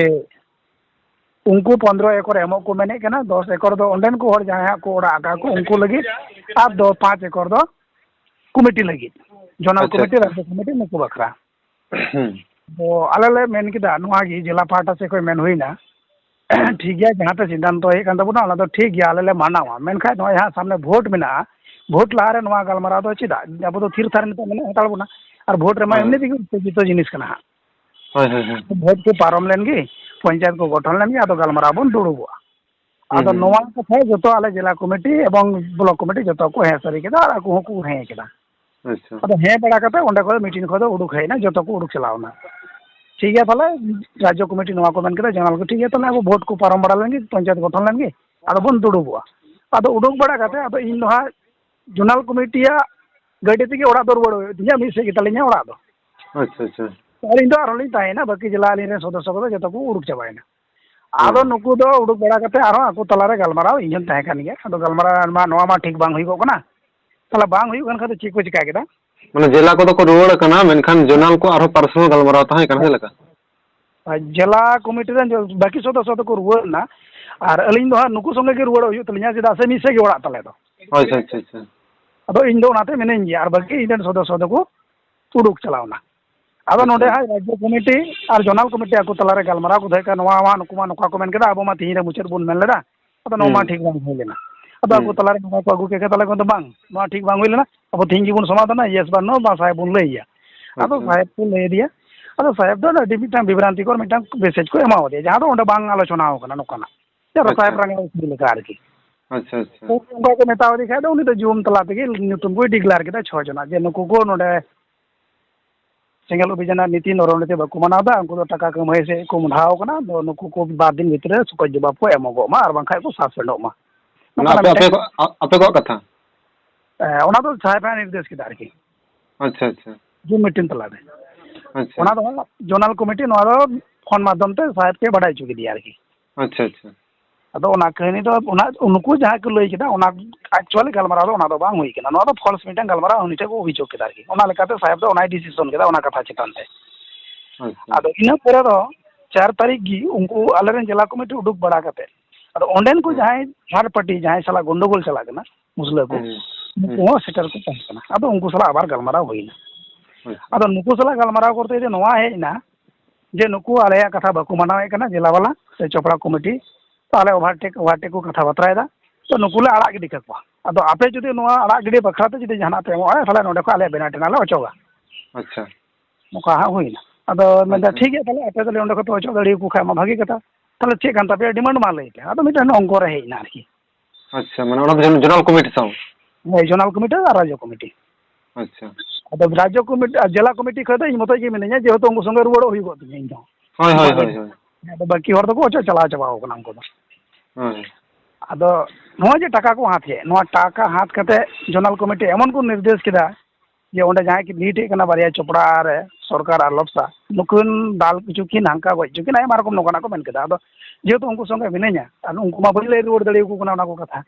ᱩᱱᱠᱩ ᱯᱚᱱᱫᱽᱨᱚ ᱮᱠᱚᱨ ᱮᱢᱚᱜ ᱠᱚ ᱢᱮᱱᱮᱫ ᱠᱟᱱᱟ, ᱫᱚᱥ ᱮᱠᱚᱨ ᱫᱚ ᱚᱸᱰᱮᱱ ᱠᱚ ᱦᱚᱲ ᱡᱟᱦᱟᱸᱭᱟᱜ ᱠᱚ ᱚᱲᱟᱜ ᱟᱠᱟᱫ ᱠᱚ ᱩᱱᱠᱩ ᱞᱟᱹᱜᱤᱫ, ᱟᱨ ᱫᱚ ᱯᱟᱸᱪ ᱮᱠᱚᱨ ᱫᱚ ᱠᱚᱢᱤᱴᱤ ᱞᱟᱹᱜᱤᱫ, ᱡᱚᱱᱟᱞ ᱟᱪᱪᱷᱟ, ᱠᱚᱢᱤᱴᱤ, ᱟᱪᱪᱷᱟ᱾ ᱨᱟᱡᱽᱡᱚ ᱠᱚᱢᱤᱴᱤ, ᱱᱩᱠᱩ ᱵᱟᱠᱷᱨᱟ᱾ ᱦᱩᱸ᱾ ᱛᱚ ᱟᱞᱮ ᱞᱮ ᱢᱮᱱ ᱠᱮᱫᱟ, ᱱᱚᱣᱟ ᱜᱮ ᱡᱮᱞᱟ ᱯᱟᱦᱴᱟ ᱥᱮᱫ ᱠᱷᱚᱱ ᱢᱮᱱ ᱦᱩᱭᱱᱟ, ᱦᱩᱸ᱾ ᱴᱷᱤᱠ ᱜᱮᱭᱟ, ᱡᱟᱦᱟᱸ ᱯᱮ ᱥᱤᱫᱽᱫᱷᱟᱱᱛᱚ ᱦᱮᱡ ᱠᱟᱱ ᱛᱟᱵᱚᱱᱟ ᱚᱱᱟ ᱫᱚ ᱴᱷᱤᱠ ᱜᱮᱭᱟ, ᱟᱞᱮ ᱞᱮ ᱢᱟᱱᱟᱣᱟ, ᱢᱮᱱᱠᱷᱟᱱ ᱱᱚᱜᱼᱚᱭ ᱦᱟᱸᱜ ᱥᱟᱢᱱᱮ ᱵᱷᱳᱴ ᱢᱮᱱᱟᱜᱼᱟ, ᱵᱷᱳᱴ ᱞᱟᱦᱟᱨᱮ ᱱᱚᱣᱟ ᱜᱟᱞᱢᱟᱨᱟᱣ ᱫᱚ ᱪᱮᱫᱟᱜ? ᱟᱵᱚ ᱫᱚ ᱛᱷᱤᱨ ᱛᱷᱟᱨ ᱱᱤᱛᱚᱜ ᱢᱮᱱᱟᱜ ᱦᱟᱛᱟᱲ ᱵᱚᱱᱟ, ᱟᱨ ᱵᱷᱳᱴ ᱨᱮᱢᱟ ᱦᱳᱭ᱾ ᱮᱢᱱᱤ ᱛᱮᱜᱮ ᱩᱛᱛᱮᱡᱤᱛᱚ ᱡᱤᱱᱤᱥ ᱠᱟᱱᱟ ᱦᱟᱸᱜ᱾ ᱦᱳᱭ, ᱦᱳᱭ, ᱦᱳᱭ᱾ ᱵᱷᱳᱴ ᱠᱚ ᱯᱟᱨᱚᱢ ᱞᱮᱱ ᱜᱮ, ᱯᱚᱧᱪᱟᱭᱮᱛ ᱠᱚ ᱜᱚᱴᱷᱚᱱ ᱞᱮᱱ ᱜᱮ, ᱟᱫᱚ ᱜᱟᱞᱢᱟᱨᱟᱣ ᱵᱚᱱ ᱫᱩᱲᱩᱵᱚᱜᱼᱟ᱾ ᱦᱩᱸ, ᱟᱫᱚ ᱦᱩᱸ, ᱱᱚᱣᱟ ᱦᱩᱸ᱾ ᱠᱟᱛᱷᱟ ᱡᱚᱛᱚ ᱟᱞᱮ ᱡᱮᱞᱟ ᱠᱚᱢᱤᱴᱤ ᱮᱵᱚᱝ ᱵᱞᱚᱠ ᱠᱚᱢᱤᱴᱤ ᱡᱚᱛᱚ ᱠᱚ ᱦᱮᱸ ᱥᱟᱹᱨᱤ ᱠᱮᱫᱟ ᱟᱨ ᱟᱠᱚ ᱦᱚᱸᱠᱚ ᱦᱮᱸ ᱠᱮᱫᱟ᱾ ᱟᱪᱪᱷᱟ᱾ ᱟᱫᱚ ᱦᱮᱸ ᱵᱟᱲᱟ ᱠᱟᱛᱮ ᱚᱸᱰᱮ ᱠᱷᱚᱱ ᱢᱤᱴᱤᱝ ᱠᱷᱚᱱ ᱫᱚ ᱩᱰᱩᱠ ᱦᱮᱡ ᱮᱱᱟ, ᱡᱚᱛᱚ ᱠᱚ ᱩᱰᱩᱠ ᱪᱟᱞᱟᱣ ᱮᱱᱟ᱾ ᱴᱷᱤᱠ ᱜᱮᱭᱟ, ᱛᱟᱦᱚᱞᱮ ᱨᱟᱡᱽᱡᱚ ᱠᱚᱢᱤᱴᱤ ᱱᱚᱣᱟ ᱠᱚ ᱢᱮᱱ ᱠᱮᱫᱟ, ᱡᱚᱱᱟᱞ ᱠᱚ, ᱴᱷᱤᱠ ᱜᱮᱭᱟ, ᱛᱟᱦᱚᱞᱮ ᱟᱵᱚ ᱵᱷᱳᱴ ᱠᱚ ᱯᱟᱨᱚᱢ ᱵᱟᱲᱟ ᱞᱮᱱ ᱜᱮ, ᱯᱚᱧᱪᱟᱭᱮᱛ ᱜᱚᱴᱷᱚᱱ ᱞᱮᱱ ᱜᱮ, ᱟᱫᱚ ᱵᱚᱱ ᱫᱩᱲᱩᱵᱚᱜᱼᱟ᱾ ᱟᱫᱚ ᱩᱰᱩᱠ ᱵᱟᱲᱟ ᱠᱟᱛᱮ ᱟᱫᱚ ᱤᱧ ᱫᱚ ᱦᱟᱸᱜ ᱡᱚᱱᱟᱞ ᱠᱚᱢᱤᱴᱤᱭᱟᱜ ᱜᱟᱹᱰᱤ ᱛᱮᱜᱮ ᱚᱲᱟᱜ ᱫᱚ ᱨᱩᱣᱟᱹᱲ ᱦᱩᱭᱩᱜ ᱛᱤᱧᱟ, ᱢᱤᱫ ᱥᱮᱫ ᱜᱮᱛᱟᱞᱤᱧᱟ ᱚᱲᱟᱜ ᱫᱚ᱾ ᱟᱪᱪᱷᱟ, ᱟᱪᱪᱷᱟ᱾ ᱟᱹᱞᱤᱧ ᱫᱚ ᱟᱨᱦᱚᱸ ᱞᱤᱧ ᱛᱟᱦᱮᱸᱭᱮᱱᱟ, ᱵᱟᱹᱠᱤ ᱡᱮᱞᱟ ᱟᱹᱞᱤᱧ ᱨᱮᱱ ᱥᱚᱫᱚᱥᱥᱚ ᱠᱚᱫᱚ ᱡᱚᱛᱚ ᱠᱚ ᱩᱰᱩᱠ ᱪᱟᱵᱟᱭᱮᱱᱟ᱾ ᱟᱫᱚ ᱦᱮᱸ᱾ ᱱᱩᱠᱩ ᱫᱚ ᱩᱰᱩᱠ ᱵᱟᱲᱟ ᱠᱟᱛᱮ ᱟᱨᱦᱚᱸ ᱟᱠᱚ ᱛᱟᱞᱟᱨᱮ ᱜᱟᱞᱢᱟᱨᱟᱣ, ᱤᱧ ᱦᱚᱸᱧ ᱛᱟᱦᱮᱸ ᱠᱟᱱ ᱜᱮᱭᱟ᱾ ᱟᱫᱚ ᱜᱟᱞᱢᱟᱨᱟᱣ ᱢᱟ ᱱᱚᱣᱟ ᱢᱟ ᱴᱷᱤᱠ ᱵᱟᱝ ᱦᱩᱭᱩᱜᱚᱜ ᱠᱟᱱᱟ, ᱛᱟᱦᱚᱞᱮ ᱵᱟᱝ ᱦᱩᱭᱩᱜ ᱠᱟᱱ ᱠᱷᱟᱱ ᱫᱚ ᱪᱮᱫ ᱠᱚ ᱪᱤᱠᱟ ᱠᱮᱫᱟ? ᱢᱟᱱᱮ ᱡᱮᱞᱟ ᱠᱚᱫᱚ ᱠᱚ ᱨᱩᱣᱟᱹᱲ ᱟᱠᱟᱱᱟ, ᱢᱮᱱᱠᱷᱟᱱ ᱡᱚᱱᱟᱞ ᱠᱚ ᱟᱨᱦᱚᱸ ᱯᱟᱨᱥᱚᱱᱟᱞ ᱜᱟᱞᱢᱟᱨᱟᱣ ᱛᱟᱦᱮᱸ ᱠᱟᱱᱟ, ᱪᱮᱫ ᱞᱮᱠᱟ? ᱟᱨ ᱡᱮᱞᱟ ᱠᱚᱢᱤᱴᱤ ᱨᱮᱱ ᱡᱚ-, ᱵᱟᱹᱠᱤ ᱥᱚᱫᱚᱥᱥᱚ ᱫᱚᱠᱚ ᱨᱩᱣᱟᱹᱲ ᱮᱱᱟ, ᱟᱨ ᱟᱹᱞᱤᱧ ᱫᱚ ᱦᱟᱸᱜ ᱱᱩᱠᱩ ᱥᱚᱸᱜᱮ ᱜᱮ ᱨᱩᱣᱟᱹᱲᱚᱜ ᱦᱩᱭᱩᱜ ᱛᱟᱹᱞᱤᱧᱟ, ᱪᱮᱫᱟᱜ ᱥᱮ ᱢᱤᱫ ᱥᱮᱫ ᱜᱮ ᱚᱲᱟᱜ ᱛᱟᱞᱮ ᱫᱚ᱾ ᱟᱪᱪᱷᱟ, ᱟᱪᱪᱷᱟ, ᱟᱪᱪᱷᱟ᱾ ᱟᱫᱚ ᱤᱧ ᱫᱚ ᱚᱱᱟᱛᱮ ᱢᱤᱱᱟᱹᱧ ᱜᱮᱭᱟ, ᱟᱨ ᱵᱟᱹᱠᱤ ᱤᱧ ᱨᱮᱱ ᱥᱚᱫᱚᱥᱥᱚ ᱫᱚᱠᱚ ᱩᱰᱩᱠ ᱪᱟᱞᱟᱣ ᱮᱱᱟ᱾ ᱟᱫᱚ ᱟᱪᱪᱷᱟ᱾ ᱱᱚᱰᱮ ᱦᱟᱸᱜ ᱨᱟᱡᱽᱡᱚ ᱠᱚᱢᱤᱴᱤ ᱟᱨ ᱡᱚᱱᱟᱞ ᱠᱚᱢᱤᱴᱤ ᱟᱠᱚ ᱛᱟᱞᱟᱨᱮ ᱜᱟᱞᱢᱟᱨᱟᱣ ᱠᱚ ᱫᱚᱦᱚᱭᱮᱫ ᱠᱟᱱᱟ, ᱱᱚᱣᱟ ᱢᱟ ᱱᱩᱠᱩ ᱢᱟ ᱱᱚᱝᱠᱟ ᱠᱚ ᱢᱮᱱ ᱠᱮᱫᱟ, ᱟᱵᱚ ᱢᱟ ᱛᱤᱦᱤᱧ ᱨᱮ ᱢᱩᱪᱟᱹᱫ ᱵᱚᱱ ᱢᱮᱱ ᱞᱮᱫᱟ, ᱟᱫᱚ ᱱᱚᱣᱟ ᱢᱟ ᱦᱩᱸ᱾ ᱴᱷᱤᱠ ᱵᱟᱝ ᱦᱩᱭ ᱞᱮᱱᱟ᱾ ᱟᱫᱚ ᱟᱠᱚ ᱦᱩᱸ᱾ ᱛᱟᱞᱟᱨᱮ ᱱᱚᱣᱟ ᱠᱚ ᱟᱹᱜᱩ ᱠᱮᱫ ᱠᱷᱟᱱ ᱛᱟᱦᱚᱞᱮ ᱠᱚ ᱢᱮᱱᱫᱟ, "ᱵᱟᱝ, ᱱᱚᱣᱟ ᱴᱷᱤᱠ ᱵᱟᱝ ᱦᱩᱭ ᱞᱮᱱᱟ, ᱟᱵᱚ ᱛᱤᱦᱤᱧ ᱜᱮᱵᱚᱱ ᱥᱚᱢᱟᱫᱷᱟᱱᱟ, ᱭᱮᱥ ᱵᱟ ᱱᱳ, ᱵᱟ ᱥᱟᱦᱮᱵᱽ ᱵᱚᱱ ᱞᱟᱹᱭ ᱟᱭᱟ᱾" ᱟᱫᱚ ᱟᱪᱪᱷᱟ᱾ ᱥᱟᱦᱮᱵᱽ ᱠᱚ ᱞᱟᱹᱭ ᱟᱫᱮᱭᱟ, ᱟᱫᱚ ᱥᱟᱦᱮᱵᱽ ᱫᱚ ᱟᱹᱰᱤ ᱢᱤᱫᱴᱟᱝ ᱵᱤᱵᱷᱨᱟᱱᱛᱤᱠᱚᱨ ᱢᱤᱫᱴᱟᱝ ᱢᱮᱥᱮᱡᱽ ᱠᱚ ᱮᱢᱟ ᱟᱫᱮᱭᱟ, ᱡᱟᱦᱟᱸ ᱫᱚ ᱚᱸᱰᱮ ᱵᱟᱝ ᱟᱞᱳᱪᱚᱱᱟ ᱟᱠᱟᱱᱟ ᱱᱚᱝᱠᱟᱱᱟᱜ᱾ ᱡᱟᱦᱟᱸ ᱫᱚ ᱥᱟᱦᱮᱵᱽ ᱟᱪᱪᱷᱟ᱾ ᱨᱟᱝᱜᱟᱣ ᱠᱩᱞᱤ ᱞᱮᱠᱟ ᱟᱨᱠᱤ᱾ ᱟᱪᱪᱷᱟ, ᱟᱪᱪᱷᱟ᱾ ᱛᱚ ᱚᱱᱠᱟ ᱠᱚ ᱢᱮᱛᱟᱣ ᱫᱮ ᱠᱷᱟᱡ ᱫᱚ ᱩᱱᱤ ᱫᱚ ᱡᱩᱢ ᱛᱟᱞᱟ ᱛᱮᱜᱮ ᱧᱩᱛᱩᱢ ᱠᱚᱭ declare ᱠᱮᱫᱟ ᱪᱷᱚ ᱡᱚᱱᱟᱜ, ᱡᱮ ᱱᱩᱠᱩ ᱠᱚ ᱱᱚᱰᱮ ᱥᱮᱸᱜᱮᱞ ᱚᱵᱷᱤᱡᱟᱱ ᱨᱮᱱᱟᱜ ᱱᱤᱛᱤ ᱱᱚᱨᱚᱢ ᱱᱤᱛᱤ ᱵᱟᱠᱚ ᱢᱟᱱᱟᱣ ᱮᱫᱟ, ᱩᱱᱠᱩ ᱫᱚ ᱴᱟᱠᱟ ᱠᱟᱹᱢᱦᱟᱹᱭ ᱥᱮᱫ ᱠᱚ ᱢᱚᱦᱰᱟᱣ ᱠᱟᱱᱟ, ᱟᱫᱚ ᱱᱩᱠᱩ ᱠᱚ ᱵᱟᱨ ᱫᱤᱱ ᱵᱷᱤᱛᱨᱤ ᱨᱮ ᱥᱚᱠᱚᱡ ᱡᱚᱵᱟᱵ ᱠᱚ ᱮᱢᱚᱜᱚᱜ ᱢᱟ, ᱟᱨ ᱵᱟᱝᱠᱷᱟᱡ ᱠᱚ ᱥᱟᱥᱯᱮᱱᱰᱚᱜ ᱢᱟ᱾ ᱚᱱᱟ ᱱᱚᱝᱠᱟᱱᱟᱜ ᱟᱯᱮ, ᱟᱯᱮ ᱢᱤᱫᱴᱮᱱ, ᱠᱚ-, ᱟ-, ᱟᱯᱮ ᱠᱚᱣᱟᱜ ᱠᱟᱛᱷᱟ? ᱦᱮᱸ, ᱚᱱᱟ ᱫᱚ ᱥᱟᱦᱮᱵᱽ ᱦᱟᱸᱜ ᱱᱤᱨᱫᱮᱥ ᱠᱮᱫᱟ ᱟᱨᱠᱤ᱾ ᱟᱪᱪᱷᱟ, ᱟᱪᱪᱷᱟ᱾ ᱡᱩᱢ ᱢᱤᱴᱤᱝ ᱛᱟᱞᱟᱨᱮ᱾ ᱟᱪᱪᱷᱟ᱾ ᱚᱱᱟ ᱫᱚ ᱡᱚᱱᱟᱞ ᱠᱚᱢᱤᱴᱤ ᱱᱚᱣᱟ ᱫᱚ ᱯᱷᱳᱱ ᱢᱟᱫᱽᱫᱷᱚᱢ ᱛᱮ ᱥᱟᱦᱮᱵᱽ ᱠᱮ ᱵᱟᱰᱟᱭ ᱦᱚᱪᱚ ᱠᱮᱫᱮᱭᱟ ᱟᱨᱠᱤ᱾ ᱟᱪᱪᱷᱟ, ᱟᱪᱪᱷᱟ᱾ ᱟᱫᱚ ᱚᱱᱟ ᱠᱟᱹᱦᱱᱤ ᱫᱚ ᱚᱱᱟ, ᱩᱱᱠᱩ ᱡᱟᱦᱟᱸᱭ ᱠᱚ ᱞᱟᱹᱭ ᱠᱮᱫᱟ, ᱚᱱᱟ actually ᱜᱟᱞᱢᱟᱨᱟᱣ ᱫᱚ ᱚᱱᱟ ᱫᱚ ᱵᱟᱝ ᱦᱩᱭ ᱠᱟᱱᱟ᱾ ᱱᱚᱣᱟ ᱫᱚ false ᱢᱤᱫᱴᱟᱝ ᱜᱟᱞᱢᱟᱨᱟᱣ ᱩᱱᱤ ᱴᱷᱮᱱ ᱠᱚ ᱚᱵᱷᱤᱡᱳᱜᱽ ᱠᱮᱫᱟ ᱟᱨᱠᱤ᱾ ᱚᱱᱟ ᱞᱮᱠᱟᱛᱮ ᱥᱟᱦᱮᱵᱽ ᱫᱚ ᱚᱱᱟᱭ decision ᱠᱮᱫᱟ ᱚᱱᱟ ᱠᱟᱛᱷᱟ ᱪᱮᱛᱟᱱ ᱛᱮ᱾ ᱟᱪᱪᱷᱟ᱾ ᱟᱫᱚ ᱤᱱᱟᱹ ᱯᱚᱨᱮ ᱫᱚ ᱪᱟᱨ ᱛᱟᱹᱨᱤᱠᱷ ᱜᱮ ᱩᱱᱠᱩ ᱟᱞᱮᱨᱮᱱ ᱡᱮᱞᱟ ᱠᱚᱢᱤᱴᱤ ᱩᱰᱩᱠ ᱵᱟᱲᱟ ᱠᱟᱛᱮ, ᱟᱫᱚ ᱚᱸᱰᱮᱱ ᱠᱚ ᱦᱩᱸ᱾ ᱡᱟᱦᱟᱸᱭ third party, ᱡᱟᱦᱟᱸᱭ ᱥᱟᱞᱟᱜ ᱜᱚᱱᱰᱚᱜᱳᱞ ᱪᱟᱞᱟᱜ ᱠᱟᱱᱟ, ᱢᱩᱥᱞᱟᱹ ᱠᱚ, ᱦᱩᱸ, ᱩᱱᱠᱩ ᱦᱩᱸ᱾ ᱦᱚᱸ ᱥᱮᱴᱮᱨ ᱠᱚ ᱛᱟᱦᱮᱸ ᱠᱟᱱᱟ᱾ ᱟᱫᱚ ᱩᱱᱠᱩ ᱥᱟᱞᱟᱜ ᱟᱵᱟᱨ ᱜᱟᱞᱢᱟᱨᱟᱣ ᱦᱩᱭᱱᱟ᱾ ᱟᱪᱪᱷᱟ᱾ ᱟᱫᱚ ᱱᱩᱠᱩ ᱥᱟᱞᱟᱜ ᱜᱟᱞᱢᱟᱨᱟᱣ ᱠᱚᱨᱛᱮ ᱡᱮ ᱱᱚᱣᱟ ᱦᱮᱡ ᱮᱱᱟ ᱡᱮ ᱱᱩᱠᱩ ᱟᱞᱮᱭᱟᱜ ᱠᱟᱛᱷᱟ ᱵᱟᱠᱚ ᱢᱟᱱᱟᱣᱮᱫ ᱠᱟᱱᱟ, ᱡᱮᱞᱟ ᱵᱟᱞᱟ ᱥᱮ ᱪᱚᱯᱲᱟ ᱠᱚᱢᱤᱴᱤ, ᱛᱟᱦᱚᱞᱮ overtake, overtake ᱠᱚ ᱠᱟᱛᱷᱟ ᱵᱟᱛᱨᱟᱭᱮᱫᱟ, ᱛᱚ ᱱᱩᱠᱩ ᱞᱮ ᱟᱲᱟᱜ ᱜᱤᱰᱤ ᱠᱟᱠᱚᱣᱟ᱾ ᱟᱫᱚ ᱟᱯᱮ ᱡᱩᱫᱤ ᱱᱚᱣᱟ ᱟᱲᱟᱜ ᱜᱤᱰᱤ ᱵᱟᱠᱷᱨᱟ ᱛᱮ ᱡᱩᱫᱤ ᱡᱟᱦᱟᱱᱟᱜ ᱯᱮ ᱮᱢᱚᱜᱼᱟ, ᱛᱟᱦᱚᱞᱮ ᱱᱚᱸᱰᱮ ᱠᱷᱚᱱ ᱟᱞᱮ banner ᱴᱮᱱᱟᱨ ᱞᱮ ᱚᱪᱚᱜᱟ᱾ ᱟᱪᱪᱷᱟ᱾ ᱱᱚᱝᱠᱟ ᱦᱟᱸᱜ ᱦᱩᱭᱱᱟ᱾ ᱟᱫᱚ ᱢᱮᱱᱫᱟ, ᱟᱪᱪᱷᱟ᱾ ᱴᱷᱤᱠ ᱜᱮᱭᱟ, ᱛᱟᱦᱚᱞᱮ ᱟᱯᱮ ᱫᱚ ᱚᱸᱰᱮ ᱠᱷᱚᱱ ᱯᱮ ᱚᱪᱚᱜ ᱫᱟᱲᱮᱭᱟᱠᱚ ᱠᱷᱟᱡ ᱢᱟ ᱵᱷᱟᱜᱤ ᱠᱟᱛᱷᱟ, ᱛᱟᱦᱚᱞᱮ ᱪᱮᱫ ᱠᱟᱱ ᱛᱟᱯᱮᱭᱟ demand ᱢᱟ ᱞᱟᱹᱭ ᱯᱮ᱾ ᱟᱫᱚ ᱢᱤᱫᱴᱮᱱ ᱚᱝᱠᱚ ᱨᱮ ᱦᱮᱡ ᱮᱱᱟ ᱟᱨᱠᱤ᱾ ᱟᱪᱪᱷᱟ, ᱢᱟᱱᱮ ᱚᱱᱟ ᱫᱚ ᱡᱚᱱ-, ᱡᱚᱱᱟᱞ ᱠᱚᱢᱤᱴᱤ ᱥᱟᱶ? ᱦᱳᱭ, ᱡᱚᱱᱟᱞ ᱠᱚᱢᱤᱴᱤ ᱟᱨ ᱨᱟᱡᱽᱡᱚ ᱠᱚᱢᱤᱴᱤ᱾ ᱟᱪᱪᱷᱟ᱾ ᱟᱫᱚ ᱨᱟᱡᱽᱡᱚ ᱠᱚᱢᱤᱴᱤ ᱟᱨ ᱡᱮᱞᱟ ᱠᱚᱢᱤᱴᱤ ᱠᱷᱚᱱ ᱫᱚ ᱤᱧ ᱢᱚᱛᱚᱡ ᱜᱮ ᱢᱤᱱᱟᱹᱧᱟ, ᱡᱮᱦᱮᱛᱩ ᱩᱱᱠᱩ ᱥᱚᱸᱜᱮ ᱨᱩᱣᱟᱹᱲᱚᱜ ᱦᱩᱭᱩᱜᱚᱜ ᱛᱤᱧᱟ ᱤᱧ ᱦᱚᱸ᱾ ᱦᱳᱭ, ᱦᱳᱭ, ᱩᱱᱠᱩᱣᱟᱜ ᱦᱳᱭ, ᱞᱟᱹᱭ ᱦᱳᱭ᱾ ᱟᱫᱚ ᱵᱟᱹᱠᱤ ᱦᱚᱲ ᱫᱚᱠᱚ ᱚᱪᱚᱜ ᱪᱟᱞᱟᱣ ᱪᱟᱵᱟᱣ ᱠᱟᱱᱟ ᱩᱱᱠᱩ ᱫᱚ᱾ ᱦᱳᱭ᱾ ᱟᱫᱚ ᱱᱚᱜᱼᱚᱭ ᱡᱮ ᱴᱟᱠᱟ ᱠᱚ ᱦᱟᱛ ᱠᱮᱫ, ᱱᱚᱣᱟ ᱴᱟᱠᱟ ᱦᱟᱛ ᱠᱟᱛᱮ ᱡᱚᱱᱟᱞ ᱠᱚᱢᱤᱴᱤ ᱮᱢᱚᱱ ᱠᱚ ᱱᱤᱨᱫᱮᱥ ᱠᱮᱫᱟ ᱡᱮ ᱚᱸᱰᱮ ᱡᱟᱦᱟᱸᱭ ᱠᱤᱱ lead ᱮᱫ ᱠᱟᱱᱟ ᱵᱟᱨᱭᱟ ᱪᱚᱯᱲᱟ ᱨᱮ, ᱥᱚᱨᱠᱟᱨ ᱟᱨ ᱞᱚᱯᱥᱟ, ᱱᱩᱠᱤᱱ ᱫᱟᱞ ᱦᱚᱪᱚ ᱠᱤᱱ, ᱦᱟᱱᱠᱟ ᱜᱚᱡ ᱦᱚᱪᱚ ᱠᱤᱱ, ᱟᱭᱢᱟ ᱨᱚᱠᱚᱢ ᱱᱚᱝᱠᱟᱱᱟᱜ ᱠᱚ ᱢᱮᱱ ᱠᱮᱫᱟ᱾ ᱟᱫᱚ ᱡᱮᱦᱮᱛᱩ ᱩᱱᱠᱩ ᱥᱚᱸᱜᱮ ᱢᱤᱱᱟᱹᱧᱟ, ᱟᱨ ᱩᱱᱠᱩ ᱢᱟ ᱵᱟᱹᱧ ᱞᱟᱹᱭ ᱨᱩᱣᱟᱹᱲ ᱫᱟᱲᱮᱭᱟᱠᱚ ᱠᱟᱱᱟ ᱚᱱᱟ ᱠᱚ ᱠᱟᱛᱷᱟ᱾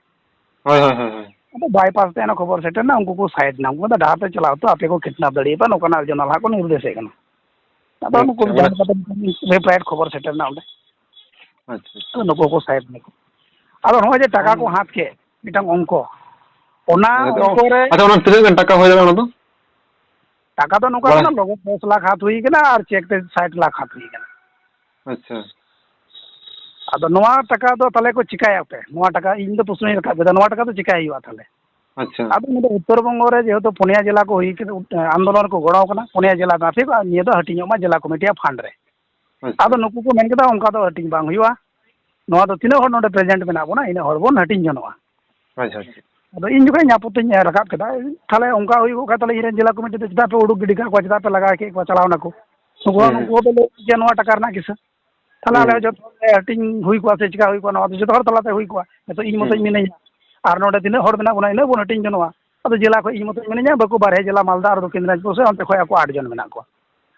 ᱦᱳᱭ, ᱦᱳᱭ, ᱦᱳᱭ, ᱦᱳᱭ᱾ ᱟᱫᱚ ᱵᱟᱭᱯᱟᱥ ᱛᱮ ᱚᱱᱟ ᱠᱷᱚᱵᱚᱨ ᱥᱮᱴᱮᱨ ᱮᱱᱟ, ᱩᱱᱠᱩ ᱠᱚ side ᱮᱱᱟ, ᱩᱱᱠᱩ ᱢᱮᱱᱫᱟ, "ᱰᱟᱦᱟᱨ ᱛᱮ ᱪᱟᱞᱟᱣ ᱛᱚ ᱟᱯᱮ ᱠᱚ kidnap ᱫᱟᱲᱮᱭᱟᱯᱮ", ᱱᱚᱝᱠᱟᱱᱟᱜ ᱡᱚᱱᱟᱞ ᱦᱟᱸᱜ ᱠᱚ ᱱᱤᱨᱫᱮᱥᱮᱫ ᱠᱟᱱᱟ᱾ ᱟᱫᱚ ᱱᱩᱠᱩ ᱟᱪᱪᱷᱟ, ᱢᱟᱱᱮ ᱡᱟᱦᱟᱸ ᱞᱮᱠᱟᱛᱮ ᱨᱮᱯᱞᱟᱭᱮᱰ ᱠᱷᱚᱵᱚᱨ ᱥᱮᱴᱮᱨ ᱮᱱᱟ ᱚᱸᱰᱮ᱾ ᱟᱪᱪᱷᱟ, ᱟᱪᱪᱷᱟ᱾ ᱟᱫᱚ ᱱᱩᱠᱩ ᱠᱚ ᱥᱟᱭᱤᱰ ᱱᱟᱠᱚ᱾ ᱟᱫᱚ ᱱᱚᱜᱼᱚᱭ ᱡᱮ ᱴᱟᱠᱟ ᱠᱚ ᱦᱩᱸ᱾ ᱦᱟᱛ ᱠᱮᱫ, ᱢᱤᱫᱴᱟᱝ ᱚᱝᱠᱚ, ᱚᱱᱟ ᱟᱪᱪᱷᱟ, ᱚᱝᱠᱚ ᱨᱮ ᱟᱪᱪᱷᱟ, ᱚᱱᱟ ᱛᱤᱱᱟᱹᱜ ᱜᱟᱱ ᱴᱟᱠᱟ ᱦᱩᱭ ᱫᱟᱲᱮᱭᱟᱜᱼᱟ ᱚᱱᱟ ᱫᱚ? ᱴᱟᱠᱟ ᱫᱚ ᱱᱚᱝᱠᱟ ᱵᱟᱲᱟᱭ? ᱠᱟᱱᱟ, ᱞᱚᱜᱚᱫ ᱫᱚᱥ ᱞᱟᱠᱷ ᱦᱟᱛ ᱦᱩᱭ ᱠᱟᱱᱟ ᱟᱨ ᱪᱮᱠ ᱛᱮ ᱥᱟᱴ ᱞᱟᱠᱷ ᱦᱟᱛ ᱦᱩᱭ ᱠᱟᱱᱟ᱾ ᱟᱪᱪᱷᱟ᱾ ᱟᱫᱚ ᱱᱚᱣᱟ ᱴᱟᱠᱟ ᱫᱚ ᱛᱟᱦᱚᱞᱮ ᱠᱚ ᱪᱤᱠᱟᱹᱭᱟ ᱯᱮ? ᱱᱚᱣᱟ ᱴᱟᱠᱟ ᱤᱧ ᱫᱚ ᱯᱨᱚᱥᱱᱚᱧ ᱨᱟᱠᱟᱵ ᱠᱮᱫᱟ, ᱱᱚᱣᱟ ᱴᱟᱠᱟ ᱫᱚ ᱪᱤᱠᱟᱹᱭ ᱦᱩᱭᱩᱜᱼᱟ ᱛᱟᱦᱚᱞᱮ? ᱟᱪᱪᱷᱟ᱾ ᱟᱫᱚ ᱱᱚᱰᱮ ᱩᱛᱛᱚᱨ ᱵᱚᱝᱜᱚ ᱨᱮ ᱡᱮᱦᱮᱛᱩ ᱯᱩᱱᱭᱟ ᱡᱮᱞᱟ ᱠᱚ ᱦᱩᱭ ᱠᱟᱱᱟ, ᱟᱱᱫᱳᱞᱚᱱ ᱨᱮᱠᱚ ᱜᱚᱲᱚ ᱠᱟᱱᱟ, ᱯᱩᱱᱭᱟ ᱡᱮᱞᱟ ᱢᱟᱯᱷᱤᱠ, ᱟᱨ ᱱᱤᱭᱟᱹ ᱫᱚ ᱦᱟᱹᱴᱤᱧᱚᱜ ᱢᱟ ᱡᱮᱞᱟ ᱠᱚᱢᱤᱴᱤᱭᱟᱜ ᱯᱷᱟᱱᱰ ᱨᱮ᱾ ᱟᱪᱪᱷᱟ᱾ ᱟᱫᱚ ᱱᱩᱠᱩ ᱠᱚ ᱢᱮᱱ ᱠᱮᱫᱟ, ᱚᱱᱠᱟ ᱫᱚ ᱦᱟᱹᱴᱤᱧ ᱵᱟᱝ ᱦᱩᱭᱩᱜᱼᱟ, ᱱᱚᱣᱟ ᱫᱚ ᱛᱤᱱᱟᱹᱜ ᱦᱚᱲ ᱱᱚᱰᱮ ᱯᱨᱮᱡᱮᱱᱴ ᱢᱮᱱᱟᱜ ᱵᱚᱱᱟ, ᱤᱱᱟᱹᱜ ᱦᱚᱲ ᱵᱚᱱ ᱦᱟᱹᱴᱤᱧ ᱡᱚᱱᱚᱜᱼᱟ᱾ ᱟᱪᱪᱷᱟ, ᱟᱪᱪᱷᱟ᱾ ᱟᱫᱚ ᱤᱧ ᱡᱚᱠᱷᱚᱱ ᱤᱧ ᱟᱯᱚᱛᱛᱤᱧ ᱨᱟᱠᱟᱵ ᱠᱮᱫᱟ, ᱛᱟᱦᱞᱮ ᱚᱱᱠᱟ ᱦᱩᱭᱩᱜ ᱠᱷᱟᱱ, ᱛᱟᱦᱞᱮ ᱤᱧ ᱨᱮᱱ ᱡᱮᱞᱟ ᱠᱚᱢᱤᱴᱤ ᱫᱚ ᱪᱮᱫᱟᱜ ᱯᱮ ᱩᱰᱩᱠ ᱜᱤᱰᱤ ᱠᱟᱜ ᱠᱚᱣᱟ, ᱪᱮᱫᱟᱜ ᱯᱮ ᱞᱟᱜᱟ ᱠᱮᱫ ᱠᱚᱣᱟ, ᱪᱟᱞᱟᱣ ᱱᱟᱠᱚ? ᱱᱩᱠᱩ ᱦᱚᱸ, ᱦᱩᱸ, ᱱᱩᱠᱩ ᱦᱩᱸ᱾ ᱦᱚᱸ ᱯᱮ ᱞᱟᱹᱭ ᱡᱮ ᱱᱚᱣᱟ ᱴᱟᱠᱟ ᱨᱮᱱᱟᱜ ᱠᱤᱥᱟᱹ᱾ ᱛᱟᱦᱞᱮ ᱟᱞᱮ ᱦᱩᱸ᱾ ᱦᱚᱸ ᱡᱚᱛᱚ ᱦᱚᱲ ᱞᱮ ᱦᱟᱹᱴᱤᱧ ᱦᱩᱭ ᱠᱚᱜᱼᱟ ᱥᱮ ᱪᱮᱠᱟ ᱦᱩᱭ ᱠᱚᱜᱼᱟ, ᱱᱚᱣᱟ ᱫᱚ ᱡᱚᱛᱚ ᱦᱚᱲ ᱛᱟᱞᱟᱛᱮ ᱦᱩᱭ ᱠᱚᱜᱼᱟ᱾ ᱱᱤᱛᱚᱜ ᱤᱧ ᱢᱚᱛᱚᱧ ᱦᱩᱸ᱾ ᱢᱤᱱᱟᱹᱧᱟ, ᱟᱨ ᱱᱚᱰᱮ ᱛᱤᱱᱟᱹᱜ ᱦᱚᱲ ᱢᱮᱱᱟᱜ ᱵᱚᱱᱟ, ᱤᱱᱟᱹᱜ ᱵᱚᱱ ᱦᱟᱹᱴᱤᱧ ᱡᱚᱱᱚᱜᱼᱟ᱾ ᱟᱫᱚ ᱡᱮᱞᱟ ᱠᱷᱚᱱ ᱤᱧ ᱢᱚᱛᱚᱧ ᱢᱤᱱᱟᱹᱧᱟ, ᱵᱟᱹᱠᱩ ᱵᱟᱨᱦᱮ ᱡᱮᱞᱟ, ᱢᱟᱞᱫᱟ ᱟᱨ ᱫᱚᱠᱠᱷᱤᱱ ᱫᱤᱱᱟᱡᱽᱯᱩᱨ ᱥᱮᱫ, ᱚᱱᱛᱮ ᱠᱷᱚᱱ ᱟᱠᱚ ᱟᱴ ᱡᱚᱱ ᱢᱮᱱᱟᱜ ᱠᱚᱣᱟ᱾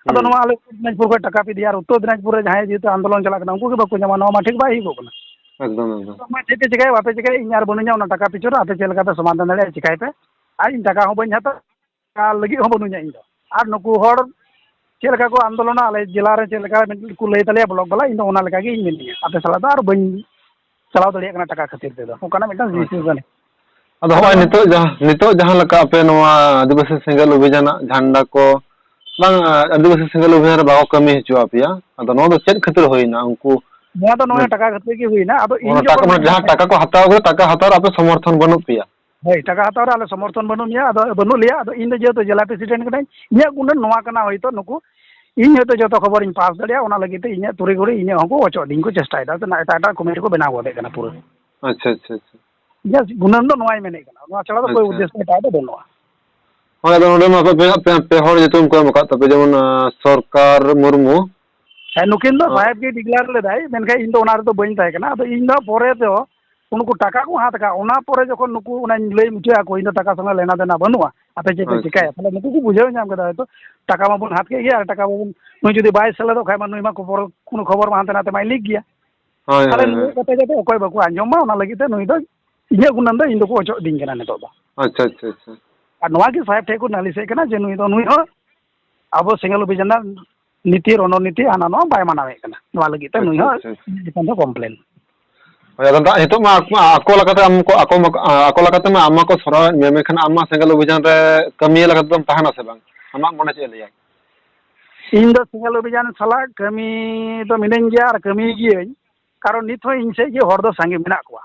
ᱟᱫᱚ ᱦᱩᱸ᱾ ᱱᱚᱣᱟ ᱟᱞᱮ ᱩᱛᱛᱚᱨ ᱫᱤᱱᱟᱡᱽᱯᱩᱨ ᱠᱷᱚᱱ ᱴᱟᱠᱟ ᱯᱮ ᱤᱫᱤᱭᱟ ᱟᱨ ᱩᱛᱛᱚᱨ ᱫᱤᱱᱟᱡᱽᱯᱩᱨ ᱨᱮ ᱡᱟᱦᱟᱸᱭ ᱡᱮᱦᱮᱛᱩ ᱟᱱᱫᱳᱞᱚᱱ ᱪᱟᱞᱟᱜ ᱠᱟᱱᱟ, ᱩᱱᱠᱩ ᱜᱮ ᱵᱟᱠᱚ ᱧᱟᱢᱟ, ᱱᱚᱣᱟ ᱢᱟ ᱴᱷᱤᱠ ᱵᱟᱭ ᱦᱩᱭᱩᱜᱚᱜ ᱠᱟᱱᱟ᱾ ᱮᱠᱫᱚᱢ, ᱮᱠᱫᱚᱢ᱾ ᱟᱫᱚ ᱢᱟ ᱪᱮᱫ ᱯᱮ ᱪᱤᱠᱟᱹᱭᱟ, ᱵᱟᱯᱮ ᱪᱤᱠᱟᱹᱭᱟ, ᱤᱧ ᱟᱨ ᱵᱟᱹᱱᱩᱧᱟ ᱚᱱᱟ ᱴᱟᱠᱟ ᱯᱤᱪᱷᱚᱱ ᱨᱮ, ᱟᱯᱮ ᱪᱮᱫ ᱞᱮᱠᱟᱯᱮ ᱥᱚᱢᱟᱫᱷᱟᱱ ᱫᱟᱲᱮᱭᱟᱜᱼᱟ ᱪᱤᱠᱟᱹᱭ ᱯᱮ, ᱟᱨ ᱤᱧ ᱴᱟᱠᱟ ᱦᱚᱸ ᱵᱟᱹᱧ ᱦᱟᱛᱟᱣᱟ᱾ ᱟᱨ ᱱᱩᱠᱩ ᱦᱚᱲ ᱪᱮᱫ ᱞᱮᱠᱟ ᱠᱚ ᱟᱱᱫᱳᱞᱚᱱᱟ, ᱟᱞᱮ ᱡᱮᱞᱟ ᱨᱮ ᱪᱮᱫ ᱞᱮᱠᱟ ᱠᱚ ᱞᱟᱹᱭ ᱛᱟᱞᱮᱭᱟ ᱵᱞᱚᱠ ᱵᱟᱞᱟ, ᱤᱧ ᱫᱚ ᱚᱱᱟ ᱞᱮᱠᱟ ᱜᱮ ᱤᱧ ᱢᱤᱱᱟᱹᱧᱟ᱾ ᱟᱯᱮ ᱥᱟᱞᱟᱜ ᱫᱚ ᱟᱨ ᱵᱟᱹᱧ ᱪᱟᱞᱟᱣ ᱫᱟᱲᱮᱭᱟᱜ ᱠᱟᱱᱟ ᱴᱟᱠᱟ ᱠᱷᱟᱹᱛᱤᱨ ᱛᱮᱫᱚ, ᱚᱱᱠᱟᱱᱟᱜ ᱢᱤᱫᱴᱟᱝ ᱟᱪᱪᱷᱟ᱾ ᱡᱤᱥᱩ ᱠᱟᱱᱟ᱾ ᱟᱫᱚ ᱟᱫᱚ ᱦᱚᱸᱜᱼᱚᱭ ᱱᱚᱣᱟ ᱱᱤᱛᱚᱜ ᱡᱟᱦᱟᱸ, ᱱᱤᱛᱚᱜ ᱡᱟᱦᱟᱸ ᱞᱮᱠᱟ ᱟᱯᱮ ᱱᱚᱣᱟ ᱟᱹᱫᱤᱵᱟᱹᱥᱤ ᱥᱮᱸᱜᱮᱞ ᱚᱵᱷᱤᱡᱟᱱᱟᱜ ᱡᱷᱟᱱᱰᱟ ᱠᱚ ᱵᱟᱝ, ᱟᱹᱫᱤᱵᱟᱹᱥᱤ ᱥᱮᱸᱜᱮᱞ ᱚᱵᱷᱤᱡᱟᱱ ᱨᱮ ᱵᱟᱠᱚ ᱠᱟᱹᱢᱤ ᱦᱚᱪᱚ ᱟᱯᱮᱭᱟ, ᱟᱫᱚ ᱱᱚᱣᱟ ᱫᱚ ᱪᱮᱫ ᱠᱷᱟᱹᱛᱤᱨ ᱦᱩᱭᱱᱟ? ᱩᱱᱠᱩ ᱱᱚᱣᱟ ᱫᱚ ᱱᱚᱜᱼᱚᱭ ᱢᱟᱱᱮ ᱴᱟᱠᱟ ᱠᱷᱟᱹᱛᱤᱨ ᱜᱮ ᱦᱩᱭᱱᱟ᱾ ᱟᱫᱚ ᱤᱧ ᱚᱱᱟ ᱴᱟᱠᱟ, ᱡᱚᱠᱷᱚᱱ ᱢᱟᱱᱮ ᱡᱟᱦᱟᱸ ᱴᱟᱠᱟ ᱠᱚ ᱦᱟᱛᱟᱣ ᱠᱮᱫᱟ, ᱴᱟᱠᱟ ᱦᱟᱛᱟᱣ ᱨᱮ ᱟᱯᱮ ᱥᱚᱢᱚᱨᱛᱷᱚᱱ ᱵᱟᱹᱱᱩᱜ ᱯᱮᱭᱟ? ᱦᱳᱭ, ᱴᱟᱠᱟ ᱦᱟᱛᱟᱣ ᱨᱮ ᱟᱞᱮ ᱥᱚᱢᱚᱨᱛᱷᱚᱱ ᱵᱟᱹᱱᱩᱜ ᱢᱮᱭᱟ᱾ ᱟᱫᱚ ᱵᱟᱹᱱᱩᱜ ᱞᱮᱭᱟ᱾ ᱟᱫᱚ ᱤᱧ ᱫᱚ ᱡᱮᱦᱮᱛᱩ ᱡᱮᱞᱟ ᱯᱨᱮᱥᱤᱰᱮᱱᱴ ᱠᱟᱹᱱᱟᱹᱧ, ᱤᱧᱟᱹᱜ ᱜᱩᱱᱟᱹᱱ ᱱᱚᱣᱟ ᱠᱟᱱᱟ, ᱦᱚᱭᱛᱳ ᱱᱩᱠᱩ ᱤᱧ ᱦᱚᱭᱛᱳ ᱡᱚᱛᱚ ᱠᱷᱚᱵᱚᱨᱤᱧ ᱯᱟᱥ ᱫᱟᱲᱮᱭᱟᱜᱼᱟ, ᱚᱱᱟ ᱞᱟᱹᱜᱤᱫ ᱛᱮ ᱤᱧᱟᱹᱜ ᱛᱩᱨᱤ ᱜᱷᱩᱲᱤ ᱤᱧᱟᱹᱜ ᱦᱚᱸᱠᱚ ᱚᱪᱚᱜ ᱫᱤᱧ ᱠᱚ ᱪᱮᱥᱴᱟᱭᱮᱫᱟ, ᱥᱮ ᱮᱴᱟᱜ ᱮᱴᱟᱜ ᱠᱚᱢᱤᱴᱤ ᱠᱚ ᱵᱮᱱᱟᱣ ᱜᱚᱫᱮᱜ ᱠᱟᱱᱟ ᱯᱩᱨᱟᱹ᱾ ᱟᱪᱪᱷᱟ, ᱟᱪᱪᱷᱟ, ᱟᱪᱪᱷᱟ᱾ ᱤᱧᱟᱹᱜ ᱜᱩᱱᱟᱹᱱ ᱫᱚ ᱱᱚᱣᱟᱭ ᱢᱮᱱᱮᱫ ᱠᱟᱱᱟ, ᱱᱚᱣᱟ ᱪᱷᱟᱲᱟ ᱫᱚ ᱠᱳᱭ ᱟᱪᱪᱷᱟ᱾ ᱩᱫᱽᱫᱮᱥᱥᱚ ᱮᱴᱟᱜ ᱫᱚ ᱵᱟᱹᱱᱩᱜᱼᱟ᱾ ᱦᱳᱭ, ᱟᱫᱚ ᱱᱚᱰᱮ ᱢᱟ ᱟᱯᱮ, ᱟᱯᱮ, ᱯᱮ ᱦᱚᱲ ᱧᱩᱛᱩᱢ ᱠᱚ ᱮᱢ ᱟᱠᱟᱫ ᱛᱟᱯᱮ, ᱡᱮᱢᱚᱱ, ᱟᱸ, ᱥᱚᱨᱠᱟᱨ ᱢᱩᱨᱢᱩ᱾ ᱦᱮᱸ, ᱱᱩᱠᱤᱱ ᱫᱚ ᱦᱚᱸ᱾ ᱥᱟᱦᱮᱵᱽ ᱜᱮ ᱰᱤᱠᱞᱮᱭᱟᱨ ᱞᱮᱫᱟᱭ, ᱢᱮᱱᱠᱷᱟᱱ ᱤᱧ ᱫᱚ ᱚᱱᱟ ᱨᱮᱫᱚ ᱵᱟᱹᱧ ᱛᱟᱦᱮᱸ ᱠᱟᱱᱟ᱾ ᱟᱫᱚ ᱤᱧ ᱫᱚ ᱯᱚᱨᱮ ᱫᱚ ᱩᱱᱠᱩ ᱴᱟᱠᱟ ᱠᱚ ᱦᱟᱛ ᱟᱠᱟᱫ, ᱚᱱᱟ ᱯᱚᱨᱮ ᱡᱚᱠᱷᱚᱱ ᱱᱩᱠᱩ ᱚᱱᱟᱧ ᱞᱟᱹᱭ ᱢᱩᱪᱟᱹᱫ ᱟᱠᱚ, ᱤᱧ ᱫᱚ ᱴᱟᱠᱟ ᱥᱚᱸᱜᱮ ᱞᱮᱱᱟ ᱫᱮᱱᱟ ᱵᱟᱹᱱᱩᱜᱼᱟ, ᱟᱯᱮ ᱪᱮᱫ ᱯᱮ ᱟᱪᱪᱷᱟ᱾ ᱪᱤᱠᱟᱹᱭᱟ? ᱛᱟᱦᱞᱮ ᱱᱩᱠᱩ ᱠᱚ ᱵᱩᱡᱷᱟᱹᱣ ᱧᱟᱢ ᱠᱮᱫᱟ, ᱦᱚᱭᱛᱳ ᱴᱟᱠᱟ ᱢᱟᱵᱚᱱ ᱦᱟᱛ ᱠᱮᱫ ᱜᱮ, ᱟᱨ ᱴᱟᱠᱟ ᱵᱟᱵᱚᱱ, ᱱᱩᱭ ᱡᱩᱫᱤ ᱵᱟᱭ ᱥᱮᱞᱮᱫᱚᱜ ᱠᱷᱟᱱ ᱢᱟ, ᱱᱩᱭ ᱢᱟ ᱠᱷᱚᱵᱚᱨ, ᱠᱳᱱᱳ ᱠᱷᱚᱵᱚᱨ ᱢᱟ ᱦᱟᱱᱛᱮ ᱱᱟᱛᱮ ᱢᱟᱭ ᱞᱤᱠ ᱜᱮᱭᱟ᱾ ᱦᱳᱭ, ᱛᱟᱦᱞᱮ ᱦᱳᱭ, ᱱᱩᱭ ᱦᱳᱭ᱾ ᱠᱟᱛᱷᱟ ᱡᱟᱛᱮ ᱚᱠᱚᱭ ᱵᱟᱠᱚ ᱟᱸᱡᱚᱢ ᱢᱟ, ᱚᱱᱟ ᱞᱟᱹᱜᱤᱫ ᱛᱮ ᱱᱩᱭ ᱫᱚ ᱤᱧᱟᱹᱜ ᱜᱩᱱᱟᱹᱱ ᱫᱚ ᱤᱧ ᱫᱚᱠᱚ ᱚᱪᱚᱜ ᱫᱤᱧ ᱠᱟᱱᱟ ᱱᱤᱛᱚᱜ ᱫᱚ᱾ ᱟᱪᱪᱷᱟ, ᱟᱪᱪᱷᱟ, ᱟᱪᱪᱷᱟ᱾ ᱟᱨ ᱱᱚᱣᱟ ᱜᱮ ᱥᱟᱦᱮᱵᱽ ᱴᱷᱮᱱ ᱠᱚ ᱱᱟᱹᱞᱤᱥᱮᱫ ᱠᱟᱱᱟ ᱡᱮ ᱱᱩᱭ ᱫᱚ, ᱱᱩᱭ ᱦᱚᱸ ᱟᱵᱚ ᱥᱮᱸᱜᱮᱞ ᱚᱵᱷᱤᱡᱟᱱ ᱨᱮᱱᱟᱜ ᱱᱤᱛᱤ, ᱨᱚᱱᱚᱱᱤᱛᱤ ᱦᱟᱱᱟ ᱱᱚᱣᱟ ᱵᱟᱭ ᱢᱟᱱᱟᱣᱮᱫ ᱠᱟᱱᱟ᱾ ᱱᱚᱣᱟ ᱞᱟᱹᱜᱤᱫ ᱛᱮ ᱱᱩᱭ ᱟᱪᱪᱷᱟ, ᱦᱚᱸ ᱟᱪᱪᱷᱟ, ᱟᱪᱪᱷᱟ᱾ ᱤᱧ ᱪᱮᱛᱟᱱ ᱫᱚ ᱠᱚᱢᱯᱞᱮᱱ᱾ ᱦᱳᱭ, ᱟᱫᱚ ᱫᱟᱜ ᱱᱤᱛᱚᱜ ᱢᱟ ᱟᱠᱚ, ᱟᱠᱚ ᱞᱮᱠᱟᱛᱮ ᱟᱢ ᱠᱚ, ᱟᱠᱚ ᱢᱟ, ᱟᱠᱚ ᱞᱮᱠᱟᱛᱮ ᱢᱟ ᱟᱢ ᱢᱟᱠᱚ ᱥᱚᱨᱟᱣᱮᱫ ᱢᱮᱭᱟ, ᱢᱮᱱᱠᱷᱟᱱ ᱟᱢ ᱢᱟ ᱥᱮᱸᱜᱮᱞ ᱚᱵᱷᱤᱡᱟᱱ ᱨᱮ ᱠᱟᱹᱢᱤᱭᱟᱹ ᱞᱮᱠᱟᱛᱮ ᱫᱚᱢ ᱛᱟᱦᱮᱱᱟ ᱥᱮ ᱵᱟᱝ? ᱟᱢᱟᱜ ᱢᱚᱱᱮ ᱪᱮᱫ ᱮ ᱞᱟᱹᱭᱟ? ᱤᱧ ᱫᱚ ᱥᱮᱸᱜᱮᱞ ᱚᱵᱷᱤᱡᱟᱱ ᱥᱟᱞᱟᱜ ᱠᱟᱹᱢᱤ ᱫᱚ ᱢᱤᱱᱟᱹᱧ ᱜᱮᱭᱟ ᱟᱨ ᱠᱟᱹᱢᱤ ᱜᱤᱭᱟᱹᱧ, ᱠᱟᱨᱚᱱ ᱱᱤᱛ ᱦᱚᱸ ᱤᱧ ᱥᱮᱫ ᱜᱮ ᱦᱚᱲ ᱫᱚ ᱥᱟᱸᱜᱮ ᱢᱮᱱᱟᱜ ᱠᱚᱣᱟ᱾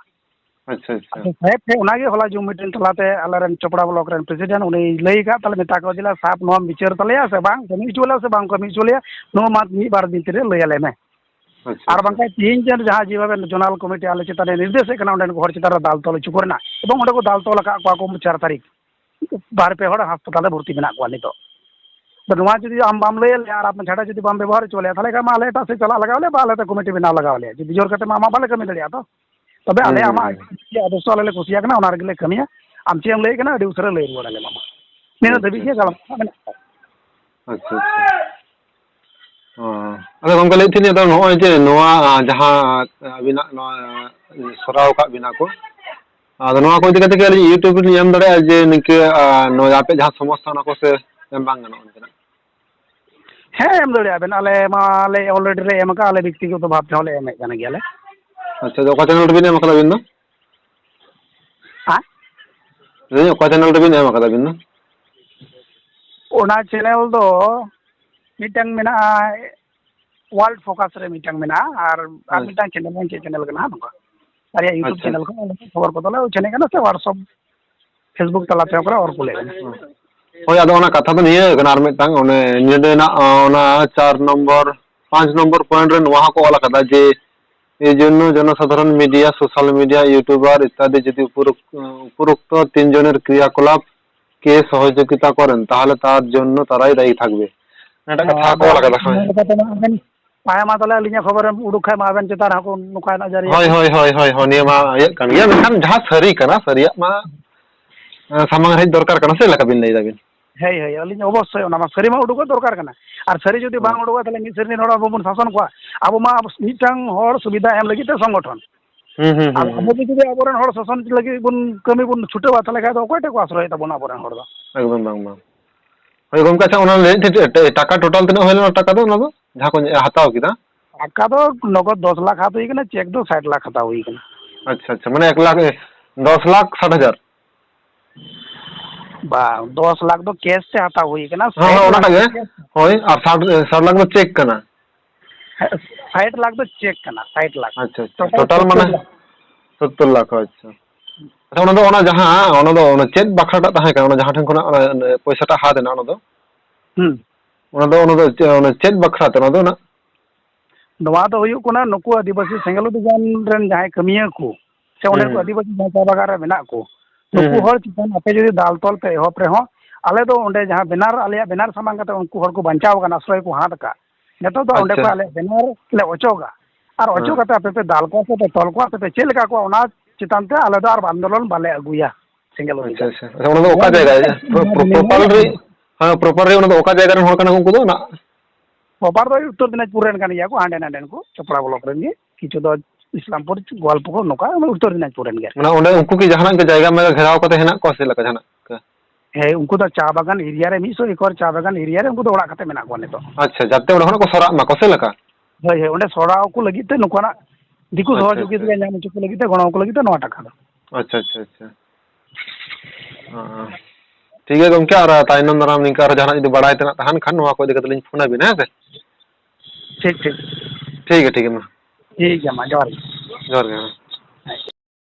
ᱟᱪᱪᱷᱟ, ᱟᱪᱪᱷᱟ᱾ ᱟᱫᱚ ᱥᱟᱦᱮᱵᱽ ᱴᱷᱮᱱ ᱚᱱᱟᱜᱮ ᱦᱚᱞᱟ ᱡᱩᱢ ᱢᱤᱴᱤᱝ ᱛᱟᱞᱟᱛᱮ ᱟᱞᱮᱨᱮᱱ ᱪᱚᱯᱲᱟ ᱵᱞᱚᱠ ᱨᱮᱱ ᱯᱨᱮᱥᱤᱰᱮᱱᱴ ᱩᱱᱤ ᱞᱟᱹᱭ ᱟᱠᱟᱫ ᱛᱟᱞᱮ, ᱢᱮᱛᱟ ᱠᱚ ᱡᱮ, "ᱥᱟᱦᱮᱵᱽ, ᱱᱚᱣᱟᱢ ᱵᱤᱪᱟᱹᱨ ᱛᱟᱞᱮᱭᱟ ᱥᱮ ᱵᱟᱝ, ᱠᱟᱹᱢᱤ ᱦᱚᱪᱚ ᱞᱮᱭᱟ ᱥᱮ ᱵᱟᱝ ᱠᱟᱹᱢᱤ ᱦᱚᱪᱚ ᱞᱮᱭᱟ, ᱱᱚᱣᱟ ᱢᱟ ᱢᱤᱫ ᱵᱟᱨ ᱫᱤᱱ ᱛᱮᱞᱮ ᱞᱟᱹᱭ ᱟᱞᱮ ᱢᱮ᱾ ᱟᱪᱪᱷᱟ, ᱟᱨ ᱟᱪᱪᱷᱟ᱾ ᱵᱟᱝᱠᱷᱟᱱ ᱛᱮᱦᱮᱧ ᱡᱮ ᱡᱟᱦᱟᱸ ᱡᱮᱵᱷᱟᱵᱮ ᱡᱚᱱᱟᱞ ᱠᱚᱢᱤᱴᱤ ᱟᱞᱮ ᱪᱮᱛᱟᱱ ᱨᱮ ᱱᱤᱨᱫᱮᱥ ᱦᱮᱡ ᱠᱟᱱᱟ, ᱚᱸᱰᱮᱱ ᱠᱚ ᱦᱚᱲ ᱪᱮᱛᱟᱱ ᱨᱮ ᱫᱟᱞ ᱛᱚᱞ ᱦᱚᱪᱚ ᱠᱚ ᱨᱮᱱᱟᱜ, ᱮᱵᱚᱝ ᱚᱸᱰᱮ ᱠᱚ ᱫᱟᱞ ᱛᱚᱞ ᱟᱠᱟᱫ ᱠᱚᱣᱟ ᱠᱚ ᱪᱟᱨ ᱛᱟᱹᱨᱤᱠᱷ, ᱵᱟᱨ ᱯᱮ ᱦᱚᱲ ᱦᱟᱥᱯᱟᱛᱟᱞ ᱨᱮ ᱵᱷᱚᱨᱛᱤ ᱢᱮᱱᱟᱜ ᱠᱚᱣᱟ ᱱᱤᱛᱚᱜ᱾ ᱟᱫᱚ ᱱᱚᱣᱟ ᱡᱩᱫᱤ ᱟᱢ ᱵᱟᱢ ᱞᱟᱹᱭ ᱟᱞᱮᱭᱟ ᱟᱨ ᱟᱯᱮ ᱡᱷᱟᱲᱟ ᱡᱩᱫᱤ ᱵᱟᱢ ᱵᱮᱵᱚᱦᱟᱨ ᱦᱚᱪᱚ ᱟᱞᱮᱭᱟ, ᱛᱟᱦᱚᱞᱮ ᱠᱷᱟᱱ ᱢᱟ ᱟᱞᱮ ᱮᱴᱟᱜ ᱥᱮᱫ ᱪᱟᱞᱟᱜ ᱞᱟᱜᱟᱣ ᱞᱮᱭᱟ, ᱵᱟ ᱟᱞᱮ ᱫᱚ ᱠᱚᱢᱤᱴᱤ ᱵᱮᱱᱟᱣ ᱞᱟᱜᱟᱣ ᱞᱮᱭᱟ᱾ ᱡᱩᱫᱤ ᱡᱳᱨ ᱠᱟᱛᱮ ᱢᱟ ᱟᱢᱟᱜ ᱵᱟᱞᱮ ᱠᱟᱹᱢᱤ ᱫᱟᱲᱮᱭᱟᱜᱼᱟ ᱛᱚ᱾ ᱛᱚᱵᱮ ᱟᱞᱮ ᱦᱩᱸ, ᱟᱢᱟᱜ ᱦᱩᱸ᱾ ᱟᱫᱚᱨᱥᱚ ᱟᱞᱮ ᱞᱮ ᱠᱩᱥᱤᱭᱟᱜ ᱠᱟᱱᱟ, ᱚᱱᱟ ᱨᱮᱜᱮ ᱞᱮ ᱠᱟᱹᱢᱤᱭᱟ᱾ ᱟᱢ ᱪᱮᱫ ᱮᱢ ᱞᱟᱹᱭᱮᱫ ᱠᱟᱱᱟ, ᱟᱹᱰᱤ ᱩᱥᱟᱹᱨᱟ ᱞᱟᱹᱭ ᱨᱩᱣᱟᱹᱲ ᱟᱞᱮ ᱢᱟᱢᱟ᱾ ᱱᱤᱱᱟᱹᱜ ᱟᱪᱪᱷᱟ, ᱫᱷᱟᱹᱵᱤᱡ ᱜᱮ ᱟᱪᱪᱷᱟ᱾ ᱜᱟᱞᱢᱟᱨᱟᱣ ᱢᱮᱱᱟᱜ ᱟᱠᱟᱫᱟ᱾ ᱟᱪᱪᱷᱟ, ᱟᱪᱪᱷᱟ᱾ ᱚ, ᱟᱫᱚ ᱜᱚᱢᱠᱮ, ᱞᱟᱹᱭᱮᱫ ᱛᱟᱦᱮᱸᱫ ᱞᱤᱧ, ᱟᱫᱚ ᱱᱚᱜᱼᱚᱭ ᱡᱮ ᱱᱚᱣᱟ, ᱟ, ᱡᱟᱦᱟᱸ, ᱟ, ᱟᱹᱵᱤᱱᱟᱜ ᱱᱚᱣᱟ, ᱟ, ᱥᱚᱨᱟᱣ ᱟᱠᱟᱫ ᱵᱤᱱᱟ ᱠᱚ, ᱟᱫᱚ ᱱᱚᱣᱟ ᱠᱚ ᱤᱫᱤ ᱠᱟᱛᱮ ᱜᱮ ᱟᱹᱞᱤᱧ YouTube ᱨᱮᱞᱤᱧ ᱮᱢ ᱫᱟᱲᱮᱭᱟᱜᱼᱟ ᱡᱮ ᱱᱤᱝᱠᱟᱹ, ᱟ, ᱱᱚᱣᱟ ᱟᱯᱮᱭᱟᱜ ᱡᱟᱦᱟᱸ ᱥᱚᱢᱚᱥᱥᱟ, ᱚᱱᱟ ᱠᱚ ᱥᱮ ᱮᱢ ᱵᱟᱝ ᱜᱟᱱᱚᱜᱼᱟ ᱚᱱᱠᱟᱱᱟᱜ? ᱦᱮᱸ, ᱮᱢ ᱫᱟᱲᱮᱭᱟᱜᱼᱟ ᱵᱮᱱ᱾ ᱟᱞᱮ ᱢᱟ ᱞᱮ already ᱞᱮ ᱮᱢ ᱟᱠᱟᱫᱼᱟ, ᱟᱞᱮ ᱵᱮᱠᱛᱤᱜᱚᱛᱚ ᱵᱷᱟᱵᱽ ᱛᱮᱦᱚᱸ ᱞᱮ ᱮᱢᱮᱫ ᱠᱟᱱ ᱜᱮᱭᱟᱞᱮ᱾ ᱟᱪᱪᱷᱟ, ᱟᱫᱚ ᱚᱠᱟ channel ᱨᱮᱵᱤᱱ ᱮᱢ ᱟᱠᱟᱫᱟ ᱟᱹᱵᱤᱱ ᱫᱚ? ᱦᱮᱸ? ᱞᱟᱹᱭ ᱫᱟᱹᱧ, ᱚᱠᱟ channel ᱨᱮᱵᱤᱱ ᱮᱢ ᱟᱠᱟᱫᱟ ᱟᱹᱵᱤᱱ ᱫᱚ? ᱚᱱᱟ channel ᱫᱚ ᱢᱤᱫᱴᱟᱝ ᱢᱮᱱᱟᱜᱼᱟ, World Focus ᱨᱮ ᱢᱤᱫᱴᱟᱝ ᱢᱮᱱᱟᱜᱼᱟ, ᱟᱨ, ᱟᱨ ᱟᱪᱪᱷᱟ᱾ ᱢᱤᱫᱴᱟᱝ channel ᱢᱮᱱᱟᱜᱼᱟ, ᱪᱮᱫ channel ᱠᱟᱱᱟ ᱱᱚᱝᱠᱟ᱾ ᱟᱨ YouTube ᱟᱪᱪᱷᱟ᱾ Channel ᱠᱷᱚᱱ ᱠᱷᱚᱵᱚᱨ ᱠᱚᱫᱚ ᱞᱮ ᱩᱪᱷᱟᱹᱱᱮᱫ ᱠᱟᱱᱟ ᱥᱮ WhatsApp, Facebook ᱛᱟᱞᱟ ᱛᱮᱦᱚᱸ ᱠᱚ ᱚᱨ ᱠᱩᱞᱮᱫ ᱠᱟᱱᱟ᱾ ᱦᱳᱭ, ᱟᱫᱚ ᱚᱱᱟ ᱠᱟᱛᱷᱟ ᱫᱚ ᱱᱤᱭᱟᱹ ᱠᱟᱱᱟ, ᱟᱨ ᱢᱤᱫᱴᱟᱝ ᱚᱱᱮ ᱧᱤᱫᱟᱹ ᱨᱮᱱᱟᱜ, ᱚᱱᱟ ᱪᱟᱨ ᱱᱚᱢᱵᱚᱨ, ᱯᱟᱸᱪ ᱱᱚᱢᱵᱚᱨ point ᱨᱮ ᱱᱚᱣᱟ ᱦᱚᱸᱠᱚ ᱚᱞ ᱟᱠᱟᱫᱟ ᱡᱮ, "এই জন্য জনসাধারণ মিডিয়া, সোশ্যাল মিডিয়া, ইউটিউবার ইত্যাদি যদি উপরোক-, উপরোক্ত তিনজনের ক্রিয়াকলাপকে সহযোগিতা করেন, তাহলে তার জন্য তারাই দায়ী থাকবে।" ᱚᱱᱟᱴᱟᱜ ᱦᱮᱸ, ᱠᱟᱛᱷᱟ ᱠᱚ ᱟᱫᱚ ᱚᱞ ᱟᱠᱟᱫᱟ᱾ ᱦᱳᱭ᱾ ᱚᱱᱟ ᱞᱮᱠᱟᱛᱮ ᱢᱟ ᱟᱵᱮᱱ, ᱦᱮᱸ, ᱢᱟ ᱛᱟᱦᱚᱞᱮ ᱟᱹᱞᱤᱧᱟᱜ ᱠᱷᱚᱵᱚᱨᱮᱢ ᱩᱰᱩᱠ ᱠᱷᱟᱡ ᱢᱟ ᱟᱵᱮᱱ ᱪᱮᱛᱟᱱ ᱨᱮᱦᱚᱸ ᱠᱚ ᱱᱚᱝᱠᱟᱭᱮᱫ ᱱᱚᱡᱚᱨᱤᱭᱟᱹ ᱦᱳᱭ, ᱠᱚ᱾ ᱦᱳᱭ, ᱦᱳᱭ, ᱦᱳᱭ, ᱦᱳᱭ, ᱱᱤᱭᱟᱹ ᱢᱟ ᱤᱭᱟᱹᱜ ᱠᱟᱱ ᱜᱮᱭᱟ, ᱢᱮᱱᱠᱷᱟᱱ ᱡᱟᱦᱟᱸ ᱥᱟᱹᱨᱤ ᱠᱟᱱᱟ, ᱥᱟᱹᱨᱤᱭᱟᱜ ᱢᱟ, ᱮᱸ, ᱥᱟᱢᱟᱝ ᱨᱮ ᱦᱮᱡ ᱫᱚᱨᱠᱟᱨ ᱠᱟᱱᱟ, ᱥᱮ ᱪᱮᱫ ᱞᱮᱠᱟ ᱵᱤᱱ ᱞᱟᱹᱭ ᱫᱟᱵᱤᱱ? ᱦᱳᱭ, ᱦᱳᱭ, ᱟᱹᱞᱤᱧ ᱚᱵᱚᱥᱥᱳᱭ ᱚᱱᱟ ᱢᱟ ᱥᱟᱹᱨᱤ ᱢᱟ ᱩᱰᱩᱠᱚᱜ ᱫᱚᱨᱠᱟᱨ ᱠᱟᱱᱟ᱾ ᱟᱨ ᱥᱟᱹᱨᱤ ᱡᱩᱫᱤ ᱦᱳᱭ᱾ ᱵᱟᱝ ᱩᱰᱩᱠᱚᱜᱼᱟ, ᱛᱟᱦᱚᱞᱮ ᱢᱤᱫ ᱥᱮᱨᱮᱧ ᱦᱚᱲ ᱟᱵᱚ ᱵᱚᱱ ᱥᱟᱥᱚᱱ ᱠᱚᱣᱟ᱾ ᱟᱵᱚ ᱢᱟ ᱟᱵᱚ ᱢᱤᱫᱴᱟᱝ ᱦᱚᱲ ᱥᱩᱵᱤᱫᱷᱟ ᱮᱢ ᱞᱟᱹᱜᱤᱫ ᱛᱮ ᱥᱚᱝᱜᱚᱴᱷᱚᱱ᱾ ᱦᱩᱸ, ᱦᱩᱸ, ᱟᱨ ᱦᱩᱸ, ᱟᱵᱚ ᱦᱩᱸ᱾ ᱜᱮ ᱡᱩᱫᱤ ᱟᱵᱚᱨᱮᱱ ᱦᱚᱲ ᱥᱟᱥᱚᱱ ᱞᱟᱹᱜᱤᱫ ᱵᱚᱱ ᱠᱟᱹᱢᱤ ᱵᱚᱱ ᱪᱷᱩᱴᱟᱹᱣᱟ, ᱛᱟᱦᱚᱞᱮ ᱠᱷᱟᱡ ᱫᱚ ᱚᱠᱚᱭ ᱴᱷᱮᱡ ᱠᱚ ᱟᱥᱨᱚᱭᱮᱫ ᱛᱟᱵᱚᱱᱟ ᱟᱵᱚᱨᱮᱱ ᱦᱚᱲ ᱫᱚ? ᱮᱠᱫᱚᱢ ᱵᱟᱝ, ᱵᱟᱝ᱾ ᱦᱳᱭ ᱜᱚᱢᱠᱮ, ᱟᱪᱪᱷᱟ, ᱚᱱᱟ ᱞᱟᱹᱭᱮᱫ ᱛᱟᱦᱮᱸᱫ, ᱴᱟ-, ᱴᱟᱠᱟ total ᱛᱤᱱᱟᱹᱜ ᱦᱩᱭ ᱞᱮᱱᱟ ᱴᱟᱠᱟ ᱫᱚ, ᱚᱱᱟ ᱫᱚ ᱡᱟᱦᱟᱸ ᱠᱚ ᱦᱟᱛᱟᱣ ᱠᱮᱫᱟ? ᱴᱟᱠᱟ ᱫᱚ ᱱᱚᱜᱚᱫ ᱫᱚᱥ ᱞᱟᱠᱷ ᱦᱟᱛᱟᱣ ᱦᱩᱭ ᱠᱟᱱᱟ, ᱪᱮᱠ ᱫᱚ ᱥᱟᱴ ᱞᱟᱠᱷ ᱦᱟᱛᱟᱣ ᱦᱩᱭ ᱠᱟᱱᱟ᱾ ᱟᱪᱪᱷᱟ, ᱟᱪᱪᱷᱟ, ᱢᱟᱱᱮ ᱮᱠ ᱞᱟᱠᱷ, ᱮ, ᱫᱚᱥ ᱞᱟᱠᱷ ᱥᱟᱴ ᱦᱟᱡᱟᱨ? ᱵᱟᱝ, ᱫᱚᱥ ᱞᱟᱠᱷ ᱫᱚ ᱠᱮᱥ ᱛᱮ ᱦᱟᱛᱟᱣ ᱦᱩᱭ ᱠᱟᱱᱟ, ᱦᱮᱸ, ᱦᱮᱸ, ᱥᱟᱴ ᱞᱟᱠᱷ ᱚᱱᱟᱴᱟᱜ ᱫᱚ ᱜᱮ᱾ ᱠᱮᱥ᱾ ᱦᱳᱭ, ᱟᱨ ᱥᱟᱴ, ᱥᱟᱴ ᱞᱟᱠᱷ ᱫᱚ ᱪᱮᱠ ᱠᱟᱱᱟ? ᱦᱮᱸ, ᱥᱟᱴ ᱞᱟᱠᱷ ᱫᱚ ᱪᱮᱠ ᱠᱟᱱᱟ, ᱥᱟᱴ ᱞᱟᱠᱷ᱾ ᱟᱪᱪᱷᱟ, ᱟᱪᱪᱷᱟ, ᱴᱳᱴᱟᱞ ᱴᱳᱴᱟᱞ ᱢᱟᱱᱮ ᱥᱚᱛᱛᱚᱨ ᱞᱟᱠᱷ᱾ ᱥᱚᱛᱛᱚᱨ ᱞᱟᱠᱷ, ᱟᱪᱪᱷᱟ᱾ ᱟᱪᱪᱷᱟ, ᱚᱱᱟ ᱫᱚ, ᱚᱱᱟ ᱡᱟᱦᱟᱸ, ᱚᱱᱟ ᱫᱚ, ᱚᱱᱟ ᱪᱮᱫ ᱵᱟᱠᱷᱨᱟᱴᱟᱜ ᱛᱟᱦᱮᱸ ᱠᱟᱱᱟ, ᱚᱱᱟ ᱡᱟᱦᱟᱸ ᱴᱷᱮᱱ ᱠᱷᱚᱱᱟᱜ ᱚᱱᱟ, ᱚᱱᱟ ᱯᱚᱭᱥᱟᱴᱟᱜ ᱦᱟᱛ ᱮᱱᱟ, ᱚᱱᱟ ᱫᱚ? ᱦᱩᱸ᱾ ᱚᱱᱟ ᱫᱚ, ᱚᱱᱟ ᱫᱚ ᱪᱮ-, ᱚᱱᱟ ᱪᱮᱫ ᱵᱟᱠᱷᱨᱟ ᱛᱮ ᱚᱱᱟ ᱫᱚ ᱱᱟᱜ? ᱱᱚᱣᱟ ᱫᱚ ᱦᱩᱭᱩᱜ ᱠᱟᱱᱟ, ᱱᱩᱠᱩ ᱟᱹᱫᱤᱵᱟᱹᱥᱤ ᱥᱮᱸᱜᱮᱞ ᱚᱵᱷᱤᱡᱟᱱ ᱨᱮᱱ ᱡᱟᱦᱟᱸᱭ ᱠᱟᱹᱢᱤᱭᱟᱹ ᱠᱚ, ᱥᱮ ᱚᱸᱰᱮ ᱦᱩᱸ, ᱠᱚ ᱦᱩᱸ᱾ ᱟᱹᱫᱤᱵᱟᱹᱥᱤ ᱡᱟᱦᱟᱸᱭ ᱪᱟ ᱵᱟᱜᱟᱱ ᱨᱮ ᱢᱮᱱᱟᱜ ᱠᱚ, ᱦᱩᱸ, ᱱᱩᱠᱩ ᱦᱩᱸ᱾ ᱦᱚᱲ ᱪᱮᱛᱟᱱ ᱟᱯᱮ ᱡᱩᱫᱤ ᱫᱟᱞ ᱛᱚᱞ ᱯᱮ ᱮᱦᱚᱵ ᱨᱮᱦᱚᱸ, ᱟᱞᱮ ᱫᱚ ᱚᱸᱰᱮ ᱡᱟᱦᱟᱸ ᱵᱮᱱᱟᱨ, ᱟᱞᱮᱭᱟᱜ ᱵᱮᱱᱟᱨ ᱥᱟᱢᱟᱝ ᱠᱟᱛᱮ ᱩᱱᱠᱩ ᱦᱚᱲ ᱠᱚ ᱵᱟᱧᱪᱟᱣ ᱟᱠᱟᱱᱟ, ᱟᱥᱨᱚᱭ ᱠᱚ ᱦᱟᱛ ᱟᱠᱟᱫ, ᱱᱤᱛᱚᱜ ᱫᱚ ᱚᱸᱰᱮ ᱟᱪᱪᱷᱟ᱾ ᱠᱷᱚᱱ ᱟᱞᱮᱭᱟᱜ ᱵᱮᱱᱟᱨ ᱞᱮ ᱚᱪᱚᱜᱟ᱾ ᱟᱨ ᱚᱪᱚᱜ ᱦᱮᱸ᱾ ᱠᱟᱛᱮ ᱟᱯᱮ ᱯᱮ ᱫᱟᱞ ᱠᱚᱣᱟ ᱥᱮ ᱯᱮ ᱛᱚᱞ ᱠᱚᱣᱟ, ᱥᱮ ᱯᱮ ᱪᱮᱫ ᱞᱮᱠᱟ ᱠᱚᱣᱟ, ᱚᱱᱟ ᱪᱮᱛᱟᱱ ᱛᱮ ᱟᱞᱮ ᱫᱚ ᱟᱨ ᱟᱱᱫᱳᱞᱚᱱ ᱵᱟᱞᱮ ᱟᱹᱜᱩᱭᱟ᱾ ᱥᱮᱸᱜᱮᱞ ᱟᱪᱪᱷᱟ, ᱚᱫᱷᱤᱠᱟᱨ᱾ ᱟᱪᱪᱷᱟ᱾ ᱟᱪᱪᱷᱟ, ᱚᱱᱟ ᱫᱚ ᱚᱠᱟ ᱡᱟᱭᱜᱟ? ᱯᱨᱚ-, ᱯᱨᱚ-, proper ᱨᱮ, ᱦᱮᱸ, proper ᱨᱮ ᱚᱱᱟ ᱫᱚ ᱚᱠᱟ ᱡᱟᱭᱜᱟ ᱨᱮᱱ ᱦᱚᱲ ᱠᱟᱱᱟ ᱠᱚ ᱩᱱᱠᱩ ᱫᱚ? ᱚᱱᱟ proper ᱫᱚ ᱩᱛᱛᱚᱨ ᱫᱤᱱᱟᱡᱽᱯᱩᱨ ᱨᱮᱱ ᱠᱟᱱ ᱜᱮᱭᱟ ᱠᱚ, ᱦᱟᱸᱰᱮ ᱱᱟᱰᱮᱱ ᱠᱚ, ᱪᱚᱯᱲᱟ block ᱨᱮᱱ ᱜᱮ, ᱠᱤᱪᱷᱩ ᱫᱚ ᱤᱥᱞᱟᱢᱯᱩᱨ, ᱜᱳᱣᱟᱞᱯᱩᱠᱩᱨ, ᱱᱚᱝᱠᱟ ᱩᱛᱛᱚᱨ ᱫᱤᱱᱟᱡᱽᱯᱩᱨ ᱨᱮᱱ ᱜᱮ᱾ ᱢᱟᱱᱮ ᱚᱸᱰᱮ ᱩᱱᱠᱩ ᱠᱤ ᱡᱟᱦᱟᱱᱟᱜ ᱜᱮ ᱡᱟᱭᱜᱟ ᱢᱟᱭᱜᱟ ᱜᱷᱮᱨᱟᱣ ᱠᱟᱛᱮ ᱦᱮᱱᱟᱜ ᱠᱚᱣᱟ ᱥᱮ ᱞᱮᱠᱟ ᱡᱟᱦᱟᱱᱟᱜ ᱠᱟ? ᱦᱮᱸ, ᱩᱱᱠᱩ ᱫᱚ ᱪᱟ ᱵᱟᱜᱟᱱ area ᱨᱮ, ᱢᱤᱫ ᱥᱚ ᱮᱠᱚᱨ ᱪᱟ ᱵᱟᱜᱟᱱ area ᱨᱮ ᱩᱱᱠᱩ ᱫᱚ ᱚᱲᱟᱜ ᱠᱟᱛᱮ ᱢᱮᱱᱟᱜ ᱠᱚᱣᱟ ᱱᱤᱛᱚᱜ᱾ ᱟᱪᱪᱷᱟ, ᱡᱟᱛᱮ ᱚᱸᱰᱮ ᱠᱷᱚᱱᱟᱜ ᱠᱚ ᱥᱚᱨᱟᱜ ᱢᱟ, ᱠᱚ ᱥᱮ ᱞᱮᱠᱟ? ᱦᱳᱭ, ᱦᱳᱭ, ᱚᱸᱰᱮ ᱥᱚᱨᱟᱣ ᱠᱚ ᱞᱟᱹᱜᱤᱫ ᱛᱮ ᱱᱚᱝᱠᱟᱱᱟᱜ ᱫᱤᱠᱩ ᱟᱪᱪᱷᱟ, ᱥᱚᱦᱚᱡᱳᱜᱤᱛᱟ ᱟᱪᱪᱷᱟ᱾ ᱧᱟᱢ ᱦᱚᱪᱚ ᱠᱚ ᱞᱟᱹᱜᱤᱫ ᱛᱮ, ᱜᱚᱲᱚ ᱠᱚ ᱞᱟᱹᱜᱤᱫ ᱛᱮ ᱱᱚᱣᱟ ᱴᱟᱠᱟ ᱫᱚ᱾ ᱟᱪᱪᱷᱟ, ᱟᱪᱪᱷᱟ, ᱟᱪᱪᱷᱟ᱾ ᱦᱮᱸ᱾ ᱴᱷᱤᱠ ᱜᱮᱭᱟ ᱜᱚᱢᱠᱮ, ᱟᱨ ᱛᱟᱭᱱᱚᱢ ᱫᱟᱨᱟᱢ ᱱᱤᱝᱠᱟᱹ ᱟᱨᱚ ᱡᱟᱦᱟᱱᱟᱜ ᱡᱩᱫᱤ ᱵᱟᱲᱟᱭ ᱛᱮᱱᱟᱜ ᱛᱟᱦᱮᱱ ᱠᱷᱟᱱ ᱱᱚᱣᱟ ᱠᱚ ᱤᱫᱤ ᱠᱟᱛᱮ ᱞᱤᱧ ᱯᱷᱳᱱ ᱟᱵᱤᱱᱟ, ᱦᱮᱸ ᱥᱮ? ᱴᱷᱤᱠ, ᱴᱷᱤᱠ᱾ ᱴᱷᱤᱠ ᱜᱮᱭᱟ, ᱴᱷᱤᱠ ᱜᱮᱭᱟ, ᱢᱟ᱾ ᱴᱷᱤᱠ ᱜᱮᱭᱟ, ᱢᱟ, ᱡᱚᱦᱟᱨ ᱜᱮ᱾ ᱡᱚᱦᱟᱨ ᱜᱮ, ᱦᱮᱸ᱾ ᱦᱮᱸ᱾